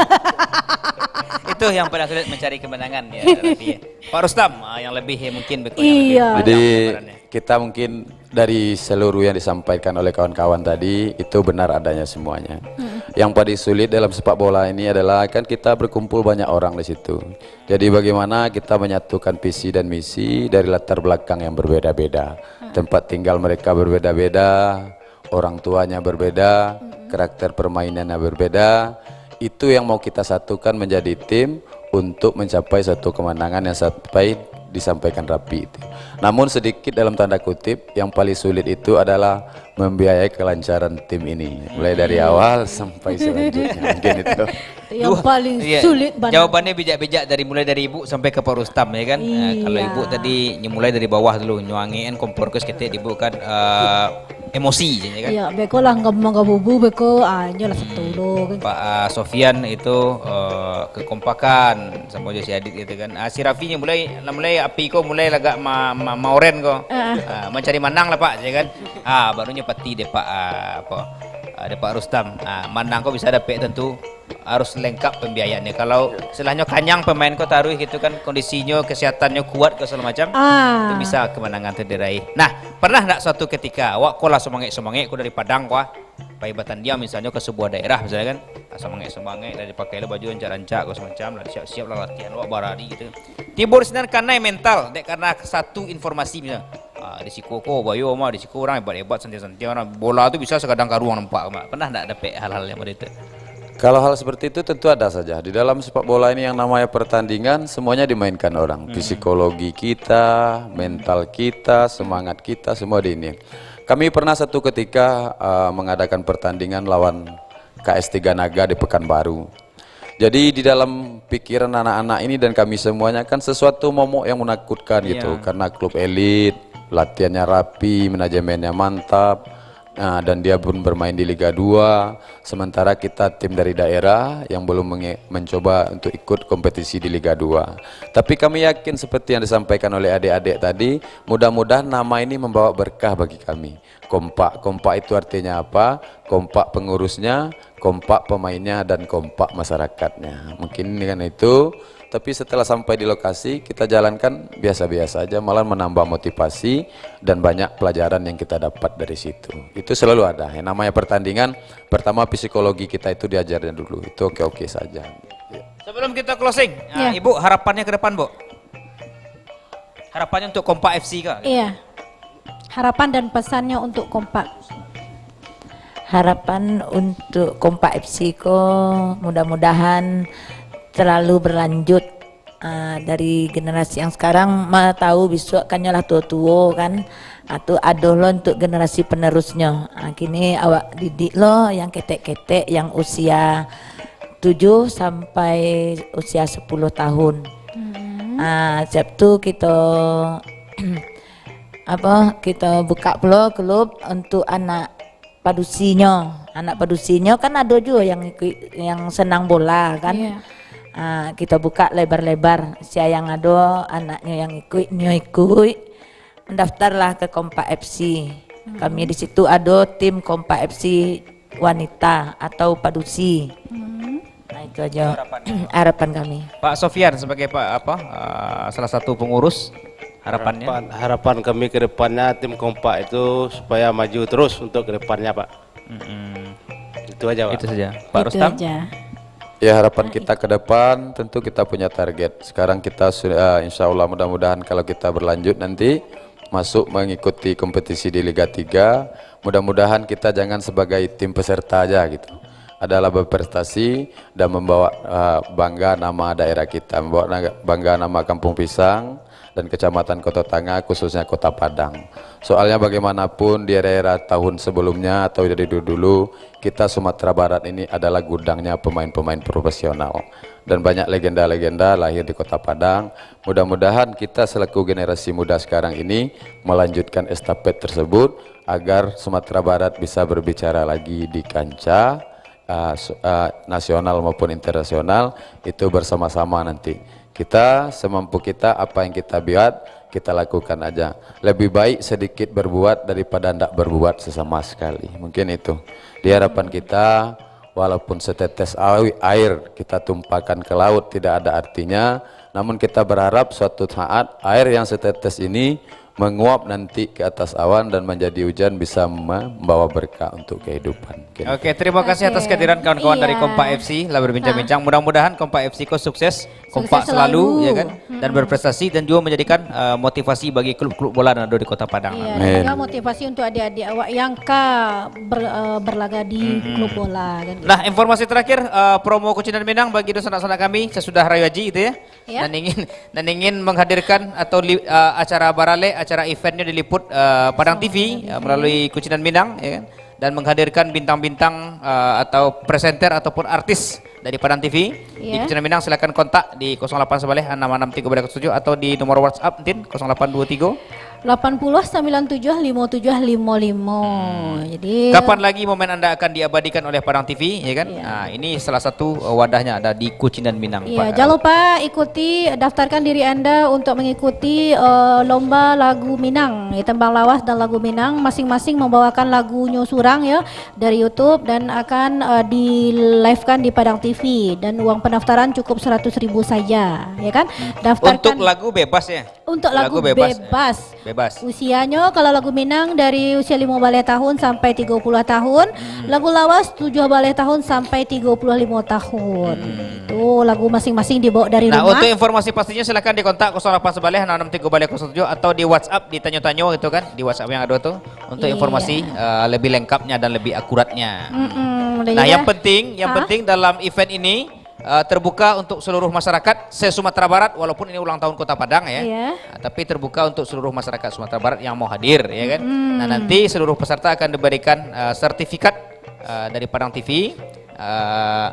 Itu yang paling sulit mencari kemenangan ya, Rafi, ya. Pak Rustam ah, yang lebih ya, mungkin beko yang lebih Iya. pandang Jadi gambarannya. Kita mungkin dari seluruh yang disampaikan oleh kawan-kawan tadi itu benar adanya semuanya. Yang paling sulit dalam sepak bola ini adalah kan kita berkumpul banyak orang di situ. Jadi bagaimana kita menyatukan visi dan misi dari latar belakang yang berbeda-beda. Tempat tinggal mereka berbeda-beda, orang tuanya berbeda, karakter permainannya berbeda. Itu yang mau kita satukan menjadi tim untuk mencapai suatu kemenangan yang sampai disampaikan Rafi itu. Namun sedikit dalam tanda kutip, yang paling sulit itu adalah membiayai kelancaran tim ini. Mulai dari awal sampai selanjutnya. Mungkin itu. Yang Duh, paling iya. Sulit banget. Jawabannya bijak-bijak dari mulai dari ibu sampai ke Pak Rustam ya kan. Ah, kalau Iya. Ibu tadi nyo mulai dari bawah dulu, nyo angekan kompor ke seketek di ibu kan ah, emosi je ya kan. Ya, beko lah ngomong ke bubu beko, ah, nyo lah satu lo kan. Pak ah, Sofian itu eh, kekompakan sama jo si Adit gitu kan. Ah, si Rafi nyo mulai lah mulai api ko mulai lagak ma, ma, maoren ko. Ah, mencari manang lah Pak ya kan. Ah, baru nyo pati dek Pak ah, apa? Ah, dek Pak Rustam. Ah, manang ko bisa dapek tentu harus lengkap pembiayaannya. Kalau selahnyo kanyang pemain ko taruh gitu kan, kondisinyo, kesehatannya kuat ke segala macam, Ah. itu bisa kemenangan tu diraih. Nah, pernah ndak suatu ketika awak ko lah semangat-semangat ko dari Padang ko ah, pai batandiang misalnyo ke sebuah daerah misalnya kan, ah, semangat-semangat lah dipakai lah baju rancak-rancak ko semacam lah, siap-siap lah latihan awak barari gitu. Tibo di sinan kanai mental dek karena satu informasi misalnya. Ah, di siko ko bayo mah, di siko orang hebat-hebat santiang-santiang orang. Bola tu bisa sakadang karuang nampak mah. Pernah ndak dapek hal-hal yang model itu? Kalau hal seperti itu tentu ada saja. Di dalam sepak bola ini yang namanya pertandingan semuanya dimainkan orang. Psikologi kita, mental kita, semangat kita semua di ini. Kami pernah satu ketika uh, mengadakan pertandingan lawan K S tiga Naga di Pekanbaru. Jadi di dalam pikiran anak-anak ini dan kami semuanya kan sesuatu momok yang menakutkan gitu. Iya. Karena klub elit, latihannya rapi, manajemennya mantap. Nah, dan dia pun bermain di Liga dua, sementara kita tim dari daerah yang belum menge- mencoba untuk ikut kompetisi di Liga dua. Tapi kami yakin seperti yang disampaikan oleh adik-adik tadi, mudah-mudahan nama ini membawa berkah bagi kami. Kompak, kompak itu artinya apa? Kompak pengurusnya, kompak pemainnya, dan kompak masyarakatnya. Mungkin dengan itu, tapi setelah sampai di lokasi, kita jalankan biasa-biasa aja, malah menambah motivasi dan banyak pelajaran yang kita dapat dari situ. Itu selalu ada. Yang namanya pertandingan, pertama psikologi kita itu diajarnya dulu. Itu oke-oke saja. Ya. Sebelum kita closing, ah, Ya. Ibu harapannya ke depan, Bu? Harapannya untuk Kompak F C kah? Iya. Harapan dan pesannya untuk kompak. Harapan untuk Kompak F C ko mudah-mudahan terlalu berlanjut ah, dari generasi yang sekarang ma tahu bisuak kan nyo lah tuo-tuo kan. Ah, tu ado lo untuk generasi penerusnyo. Ah, kini awak didik lo yang ketek-ketek yang usia tujuh sampai usia sepuluh tahun. Ah, siap tu kita apa kita buka pulo klub untuk anak padusinyo. Anak padusinyo kan ado juo yang ikut yang senang bola kan. Iya. Ah, kita buka lebar-lebar. Sia yang ado anaknyo yang ikut, nyo ikut. Mendaftarlah ke Kompak F C. Kami di situ ado tim Kompak F C wanita atau padusi. Nah, itu aja harapan kami. Pak Sofian sebagai Pak apa ah, salah satu pengurus harapannya. Harapan, harapan kami ke depannya tim Kompak itu supaya maju terus untuk ke depannya, Pak. Mm-mm. Itu aja, Pak. Itu saja. Pak Itu Rustam. aja. Ya, harapan kita ke depan tentu kita punya target. Sekarang kita sudah insya Allah mudah-mudahan kalau kita berlanjut nanti masuk mengikuti kompetisi di Liga tiga, mudah-mudahan kita jangan sebagai tim peserta aja gitu. Adalah berprestasi dan membawa uh, bangga nama daerah kita, membawa naga- bangga nama Kampung Pisang dan Kecamatan Koto Tangah, khususnya Kota Padang. Soalnya bagaimanapun di era-era tahun sebelumnya atau dari dulu-dulu, kita Sumatera Barat ini adalah gudangnya pemain-pemain profesional. Dan banyak legenda-legenda lahir di Kota Padang. Mudah-mudahan kita selaku generasi muda sekarang ini melanjutkan estafet tersebut agar Sumatera Barat bisa berbicara lagi di kancah, ah, su-, ah, nasional maupun internasional, itu bersama-sama nanti. Kita semampu kita, apa yang kita buat, kita lakukan aja. Lebih baik sedikit berbuat daripada ndak berbuat sesama sekali. Mungkin itu. Di harapan kita, walaupun setetes awi-, air kita tumpahkan ke laut tidak ada artinya, namun kita berharap suatu saat air yang setetes ini menguap nanti ke atas awan dan menjadi hujan bisa membawa berkah untuk kehidupan. Mungkin Oke, itu. terima kasih atas Oke. kehadiran kawan-kawan dari Iya. Kompak F C lah berbincang-bincang. Mudah-mudahan Kompak F C ko sukses, Sukses kompak selalu, selalu. ya kan, dan Hmm. berprestasi dan juga menjadikan eh, motivasi bagi klub-klub bola yang ada di Kota Padang. Iya, Amin. dan juga motivasi untuk adik-adik awak yang ka ber, eh, berlaga di Hmm. klub bola kan. Nah, informasi terakhir, eh, promo Kucinan Minang bagi dunsanak-sanak kami sesudah Rayo Haji itu ya. Ya. Dan ingin dan ingin menghadirkan atau li, eh, acara baralek, acara eventnya diliput eh, Padang Sama T V dengan eh, melalui Kucinan Minang, ya kan? Dan menghadirkan bintang-bintang eh, atau presenter ataupun artis dari Padang T V di Ya. Kucinan Minang, silakan kontak di kosong lapan sabaleh anam anam tigo baleh kosong tujuh atau di nomor WhatsApp, Tin, kosong lapan dua tiga. Lapan puluh sambilan tujuh limo tujuh limo limo. Hmm. Jadi Kapan lagi momen anda akan diabadikan oleh Padang T V, ya kan? Ya. Ah, ini salah satu eh, wadahnya ada di Kucinan Minang, Iya, Pak. jangan lupa ikuti, daftarkan diri anda untuk mengikuti eh, lomba lagu Minang, ya, tembang lawas dan lagu Minang, masing-masing membawakan lagunyo surang ya dari YouTube dan akan eh, di-live-kan di Padang T V dan uang pendaftaran cukup seratus ribu saja, ya kan? Hmm. Daftarkan Untuk lagu bebas ya? Untuk lagu Lagu bebas, bebas. ya. Bebas. Usianyo kalau lagu Minang dari usia limo baleh tahun sampai tigo puluah tahun, Hmm. lagu lawas tujuh baleh tahun sampai tigo puluah limo tahun. Hmm. Itu lagu masing-masing dibawa dari Nah, rumah. untuk informasi pastinya silakan dikontak kosong lapan sabaleh anam anam tigo baleh kosong tujuh atau di WhatsApp ditanyo-tanyo gitu kan, di WhatsApp yang ada tu untuk Iya. informasi eh, lebih lengkapnya dan lebih akuratnya. Mm-mm, dan Nah, juga yang penting, yang Ah. penting dalam event ini eh, terbuka untuk seluruh masyarakat se-Sumatera Barat, walaupun ini ulang tahun Kota Padang ya. Iya. Eh, tapi terbuka untuk seluruh masyarakat Sumatera Barat yang mau hadir, ya kan. Mm-mm. Nah, nanti seluruh peserta akan diberikan eh, sertifikat eh, dari Padang T V. Eh,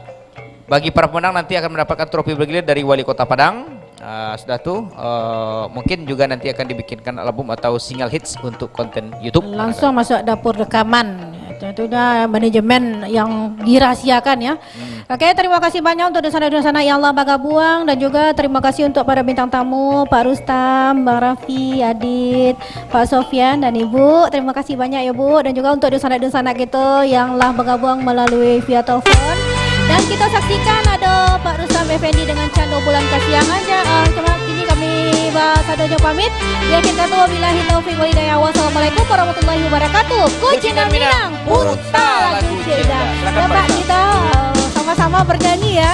bagi para pemenang nanti akan mendapatkan trofi bergilir dari Wali Kota Padang. Eh, sudah tu, eh, mungkin juga nanti akan dibikinkan album atau single hits untuk konten YouTube. Langsung masuk dapur rekaman. Tentunya manajemen yang dirahasiakan ya. Hmm. Oke, terima kasih banyak untuk dunsanak-dunsanak yang lah bergabung dan juga terima kasih untuk para bintang tamu, Pak Rustam, Bang Raffi, Adit, Pak Sofyan dan Ibu. Terima kasih banyak ya Bu, dan juga untuk dunsanak-dunsanak kita yang lah bergabung melalui via telepon. Dan kita saksikan ada Pak Rustam Effendi dengan Cando Bulan Kasiang aja. Ah, cuma kini kami ba-, sadojo pamit. Di akhir kata, wabillahi taufiq wal hidayah. Wassalamualaikum warahmatullahi wabarakatuh. Kucinan Minang, Punta Lagu Cik Dah. Silakan, Pak Dapat Rizal. kita, eh, sama-sama bernyanyi ya.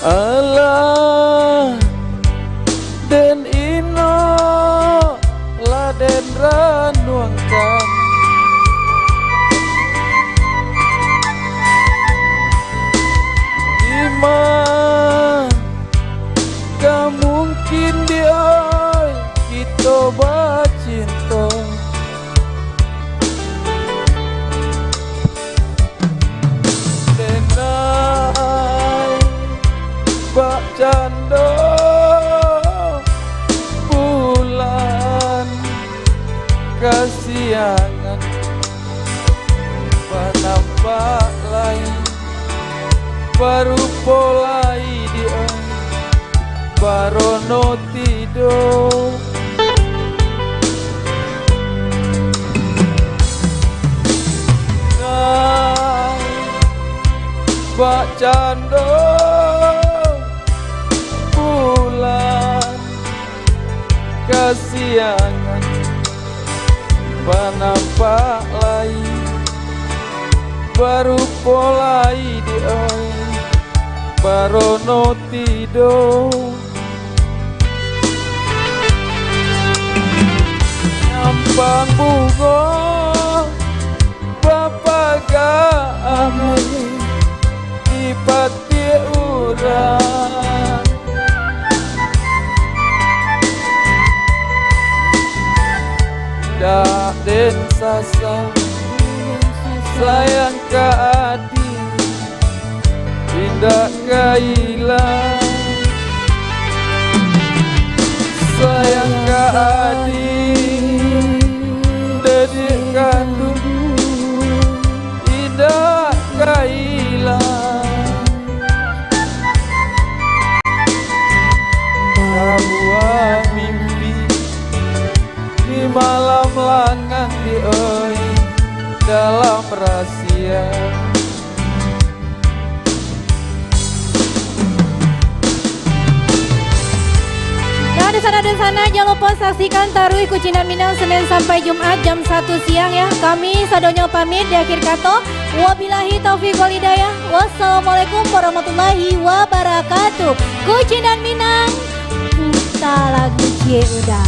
Alah, den ino, lah den ranuangkan. Dima ka mungkin di ai kito bacinto. Denai bak cando bulan kasiangan, banampak lai, barupo lai di ai barono tido. Nai bak cando bulan kasiangan, banampak lai, barupo lai di ai barono tido. Simpang Bungo bapagak ameh di patiak urang. Dak den sasa sayang ka adi, indak ka ilang. Sayang ka adi, dek kanduang, indak ka ilang. Sabuah mimpi di malam langang, di oi dalam rahasia. Nah, di sana, di sana, jangan lupa saksikan taruih Kucindan Minang Senin sampai Jumat jam satu siang, ya. Kami sadonyo pamit di akhir kato. Wabillahi taufiq wal hidayah. Wassalamualaikum warahmatullahi wabarakatuh. Kucindan Minang, puta lagu ciek udah.